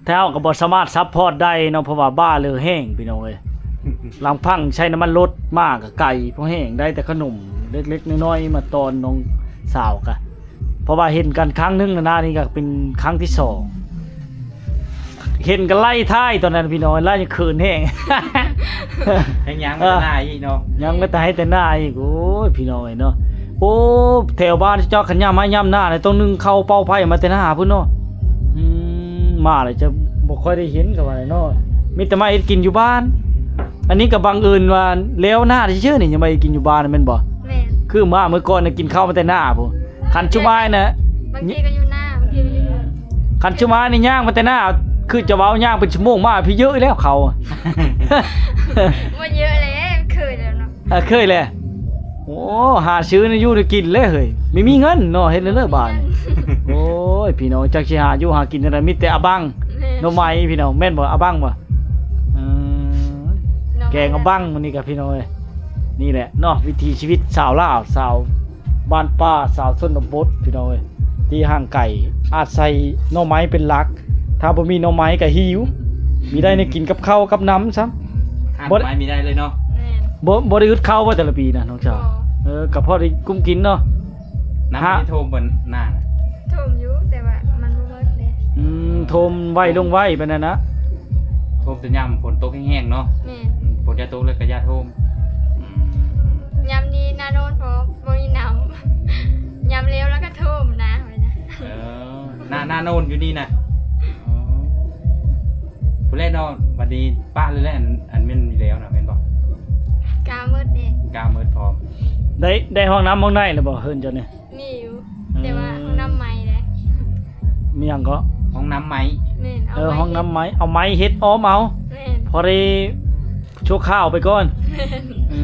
ແທ້ເຮົາກະບໍ່ສາມາດຊັບພອດໄດ້ເນາະ ເພາະວ່າບ້າເລີແຮງພີ່ນ້ອງເອີຍ. ລຳພັງໃຊ້ນ້ຳມັນລົດມາກະໄກພໍແຮງ ໄດ້ແຕ່ຂະໜົມເລັກໆນ້ອຍໆມາຕ້ອນນ້ອງສາວກະ ເພາະວ່າເຫັນກັນຄັ້ງໜຶ່ງແລ້ວນະ ນີ້ກໍເປັນຄັ້ງທີສອງ. ເຫັນກັນໄລ່ທ້າຍຕອນນັ້ນພີ່ນ້ອງ ລາວຍັງເຂີນແຮງ ຍັງໄປແຕ່ໜ້າອີກເນາະ ຍັງໄປແຕ່ໄຮ່ແຕ່ນາອີກ. ໂອ້ຍ ພີ່ນ້ອງເອີຍເນາະ. ໂອ້ ແຖວບ້ານເຈົ້າຄັນຍາມໄຮ່ຍາມນານີ້ ຕ້ອງໜຶ້ງເຂົ້າເປົ່າໄຟມາແຕ່ນາພຸ້ນເນາະ. ອືມ ມາແລ້ວຈະບໍ່ຄ່ອຍໄດ້ເຫັນກໍວ່າເນາະ ມີແຕ່ມາເຮັດກິນຢູ່ບ້ານ. ອັນນີ້ກໍບັງເອີນວ່າແລ້ວນາຊື່ໆນີ້ ຍັງມາເຮັດກິນຢູ່ບ້ານແມ່ນບໍ່? ແມ່ນ ຄືມາມື້ກ່ອນນະ ກິນເຂົ້າມາແຕ່ນາພຸ້ນ. ຄັນຊຸມອ້າຍນະ ບາງທີກໍຢູ່ນາ ບາງທີກໍຢູ່ເຮືອນ. ຄັນຊຸມອ້າຍນີ້ຍ່າງມາແຕ່ນາ ຄືຈະເວົ້າຍ່າງເປັນຊົ່ວໂມງ ມາພີ້ເຢີະແລ້ວເຂົ້າ. ບໍ່ເຢີະແລ້ວ ເຄີຍແລ້ວເນາະ. ເອີ ເຄີຍແລ້ວ. ໂອ້ ຫາຊື້ແນວຢູ່ແນວກິນແລ້ວເຮີ້ຍ ບໍ່ມີເງິນເນາະ ເຮັດແນວໃດບາດນີ້. ໂອ້ຍ ພີ່ນ້ອງ ຈັກຊິຫາຢູ່ຫາກິນແນວໃດ ມີແຕ່ອະບັງ ແມ່ນ ໜໍ່ໄມ້ພີ່ນ້ອງ ແມ່ນບໍ່ ອະບັງບໍ່? ເອີ ແກງອະບັງມື້ນີ້ກະພີ່ນ້ອງເອີຍ. ນີ້ແຫຼະເນາະ ວິຖີຊີວິດຊາວລາວ ຊາວບ້ານປ່າ ຊາວຊົນນະບົດພີ່ນ້ອງເອີຍ ທີ່ຫ່າງໄກ ອາໄສໜໍ່ໄມ້ເປັນຫຼັກ. ຖ້າບໍ່ມີໜໍ່ໄມ້ກະຫິວ ມີໄດ້ແນວກິນກັບເຂົ້າກັບນ້ຳຊ້ຳ. ຂາດໜໍ່ໄມ້ບໍ່ໄດ້ເລີຍເນາະ. ແມ່ນ ບໍ່ ບໍ່ໄດ້ອຶດເຂົ້າບໍ່ແຕ່ລະປີນະນ້ອງສາວ? ບໍ່ ເອີ ກະພໍໄດ້ກຸ້ມກິນເນາະ. ນ້ຳມັນໄດ້ຖ້ວມບໍ່ນານະ? ຖ້ວມຢູ່ ແຕ່ວ່າມັນ ອືມ ໂຖມໄວລົງໄວປານນັ້ນນະ. ໂຖມແຕ່ຍາມຝົນຕົກແຮງໆເນາະ. ແມ່ນ. ອືມ ຝົນຢ່າຕົກແລ້ວກໍຢ່າໂຖມ. ອືມ ຍາມນີ້ໜ້າໜາວ ເພາະບໍ່ມີນ້ຳ. ຍາມແລ້ວແລ້ວກໍໂຖມນາໄວ້ນະ. ເອີ ໜ້າ ໜ້າໜາວຢູ່ນີ້ນະ. ອໍ ພຸ້ນແຫຼະເນາະ. ບັດນີ້ປະເລີຍແຫຼະ ອັນ ອັນແມ່ນມີແລ້ວນະ ແມ່ນບໍ່? ກາໝົດເດ້. ກາໝົດພ້ອມ. ໄດ້ ໄດ້ຫ້ອງນ້ຳຫ້ອງໃນແລ້ວບໍ່ ເຮືອນເຈົ້ານີ້? ມີຢູ່ ອືມ ແຕ່ວ່າຫ້ອງນ້ຳໃໝ່ເດ້. ມີຫຍັງເກາະ? ຫ້ອງນ້ຳໃໝ່. ແມ່ນ. ເອີ ເອົາໄມ້ ຫ້ອງນ້ຳໃໝ່ ເຮັດ ເອົາໄມ້ເຮັດອ້ອມເອົາ. ແມ່ນ. ພໍໄດ້ຊົ່ວຄາວໄປກ່ອນ. ແມ່ນ. ອື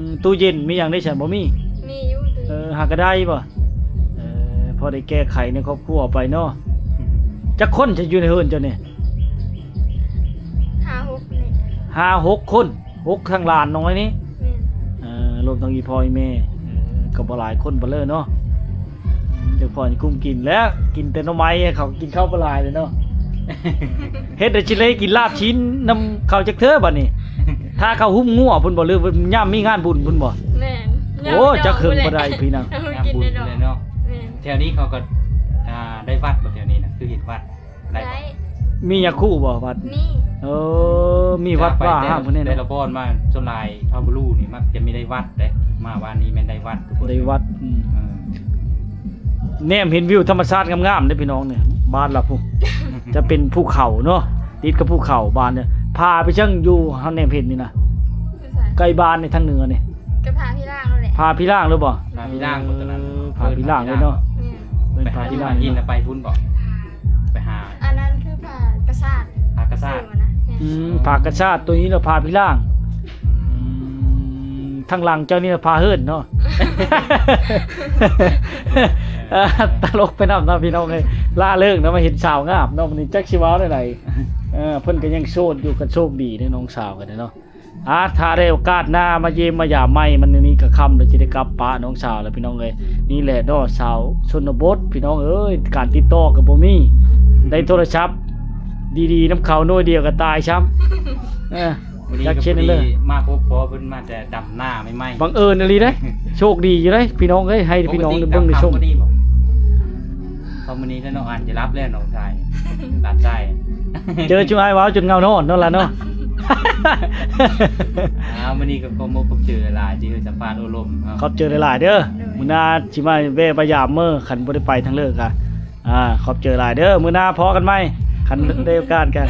ມ ຕູ້ເຢັນມີຫຍັງໄດ້ຊັ້ນ ບໍ່ມີ? ມີຢູ່ຕູ້ເຢັນ. ເອີ ຫາກໍໄດ້ບໍ່? ເອີ ພໍໄດ້ແກ້ໄຂໃນຄອບຄົວໄປເນາະ. ອືມ ຈັກຄົນຈະຢູ່ໃນເຮືອນເຈົ້ານີ້? ຫ້າຫົກນີ້. ຫ້າຫົກຄົນ. ຫົກ ທັງຫຼານນ້ອຍນີ້. ແມ່ນ. ເອີ ລວມທັງອີ່ພໍ່ອີ່ແມ່. ເອີ ກໍບໍ່ຫຼາຍຄົນປານເລີເນາະ. ອືມ ຈັກພໍກິນກຸ້ມກິນແລ້ວ ກິນແຕ່ໜໍ່ໄມ້ ເຂົາກິນເຂົ້າບໍ່ຫຼາຍເລີຍເນາະ. ເຮັດໄດ້ຊິໄດ້ກິນລາບຊີ້ນນຳເຂົາຈັກເທື່ອບັດນີ້. ຖ້າເຂົາຫຸ້ມງົວພຸ້ນບໍ່ ຫຼືວ່າຍາມມີງານບຸນພຸ້ນບໍ່? ແມ່ນ. ໂອ້ ຈັກເຄິ່ງບໍ່ໄດ້ພີ່ນະ ຍາມບຸນພຸ້ນແຫຼະເນາະ. ແມ່ນ. ແຖວນີ້ເຂົາກໍ ອ່າ ໄດ້ວັດບໍ່ ແຖວນີ້ນະ ຄືເຫັນວັດ ໄດ້ ໄດ້ ມີຍາຄູບໍ່ວັດ? ມີ. ເອີ ມີວັດວາຫ້າມເພິ່ນແນ່ເນາະ. ແຕ່ລະບ່ອນມາ ສ່ວນຫຼາຍພະບູລູນີ້ມັກຈະມີໄດ້ວັດເດ້. ມາວານນີ້ແມ່ນໄດ້ວັດທຸກຄົນ. ໄດ້ວັດ. ອືມ ເອີ ແນມເຫັນວິວທຳມະຊາດງາມໆເດ້ພີ່ນ້ອງນີ້. ບ້ານລະພຸ້ນ ຈະເປັນພູເຂົາເນາະ ຕິດກັບພູເຂົາບ້ານນີ້. ຜາໄປເຊິ່ງຢູ່ເຮົາແນມເຫັນນີ້ນະ ຢູ່ໃສ? ໃກ້ບ້ານໃນທາງເໜືອນີ້. ກໍຜາພີລ່າງນັ້ນແຫຼະ. ຜາພີລ່າງຫຼືບໍ່? ຜາພີລ່າງບໍ່ຕົວນັ້ນ? ເອີ ຜາພີລ່າງເລີຍເນາະ. ແມ່ນ. ເປັນຜາພີລ່າງ. ໄປຫາຫີນນະ ໄປພຸ້ນບໍ່? ໄປຫາ ອັນນັ້ນຄືຜາກະຊາດ. ຜາກະຊາດ. ຊື່ມັນນະ. ແມ່ນ. ອືມ ຜາກະຊາດ ຕົວນີ້ລະຜາພີລ່າງ. ອືມ ອືມ ທາງຫຼັງເຈົ້ານີ້ລະຜາເຫີນເນາະ. ຕະຫຼົກໄປນຳເນາະພີ່ນ້ອງເອີຍ. ລະເລີກເນາະ ມາເຫັນສາວງາມເນາະ. ມື້ນີ້ຈັກຊິເວົ້າແນວໃດ. ເອີ ເພິ່ນກໍຍັງໂສດຢູ່ ກໍໂຊກດີເດ້ ນ້ອງສາວກໍໄດ້ເນາະ. ອ່າ ຖ້າໄດ້ໂອກາດໜ້າມາຢ້ຽມມາຢາມໃໝ່ ມັນນີ້ກໍຄ່ຳແລ້ວ ຊິໄດ້ກັບປະນ້ອງສາວແລ້ວພີ່ນ້ອງເອີຍ. ນີ້ແຫຼະເນາະ ສາວຊົນນະບົດພີ່ນ້ອງເອີຍ ການຕິດຕໍ່ກໍບໍ່ມີ ໄດ້ໂທລະສັບດີໆນຳເຂົາໜ່ວຍດຽວກໍຕາຍຊ້ຳ. ເອີ ມື້ນີ້ກໍພໍດີມາພົບພໍເພິ່ນມາແຕ່ດຳນາໃໝ່ໆ ບັງເອີນອີ່ຫຼີເດ້. ໂຊກດີຢູ່ເດ້ພີ່ນ້ອງເອີຍ ໃຫ້ພີ່ນ້ອງໄດ້ເບິ່ງໄດ້ຊົມ. ພໍມື້ນີ້ແລ້ວເນາະ ອ່ານຈະຫຼັບແລ້ວນ້ອງຊາຍ ຫຼານຊາຍ. ເຈີຈຸອ້າຍເວົ້າຈົນເຫງົານອນເນາະຫຼານເນາະ. ອ່າ ມື້ນີ້ກໍຂອບອົກຂອບໃຈຫຼາຍໆ ທີ່ໄດ້ສຳພາດໂອ້ລົມເນາະ. ຂອບໃຈຫຼາຍໆເດີ. ໂດຍ. ມື້ໜ້າຊິມາແວ່ມາຢາມເດີ ຄັນບໍ່ໄດ້ໄປທາງເລີກກະ. ອ່າ ຂອບໃຈຫຼາຍເດີ. ມື້ໜ້າພໍ້ກັນໃໝ່ ຄັນໄດ້ໂອກາດກັນ.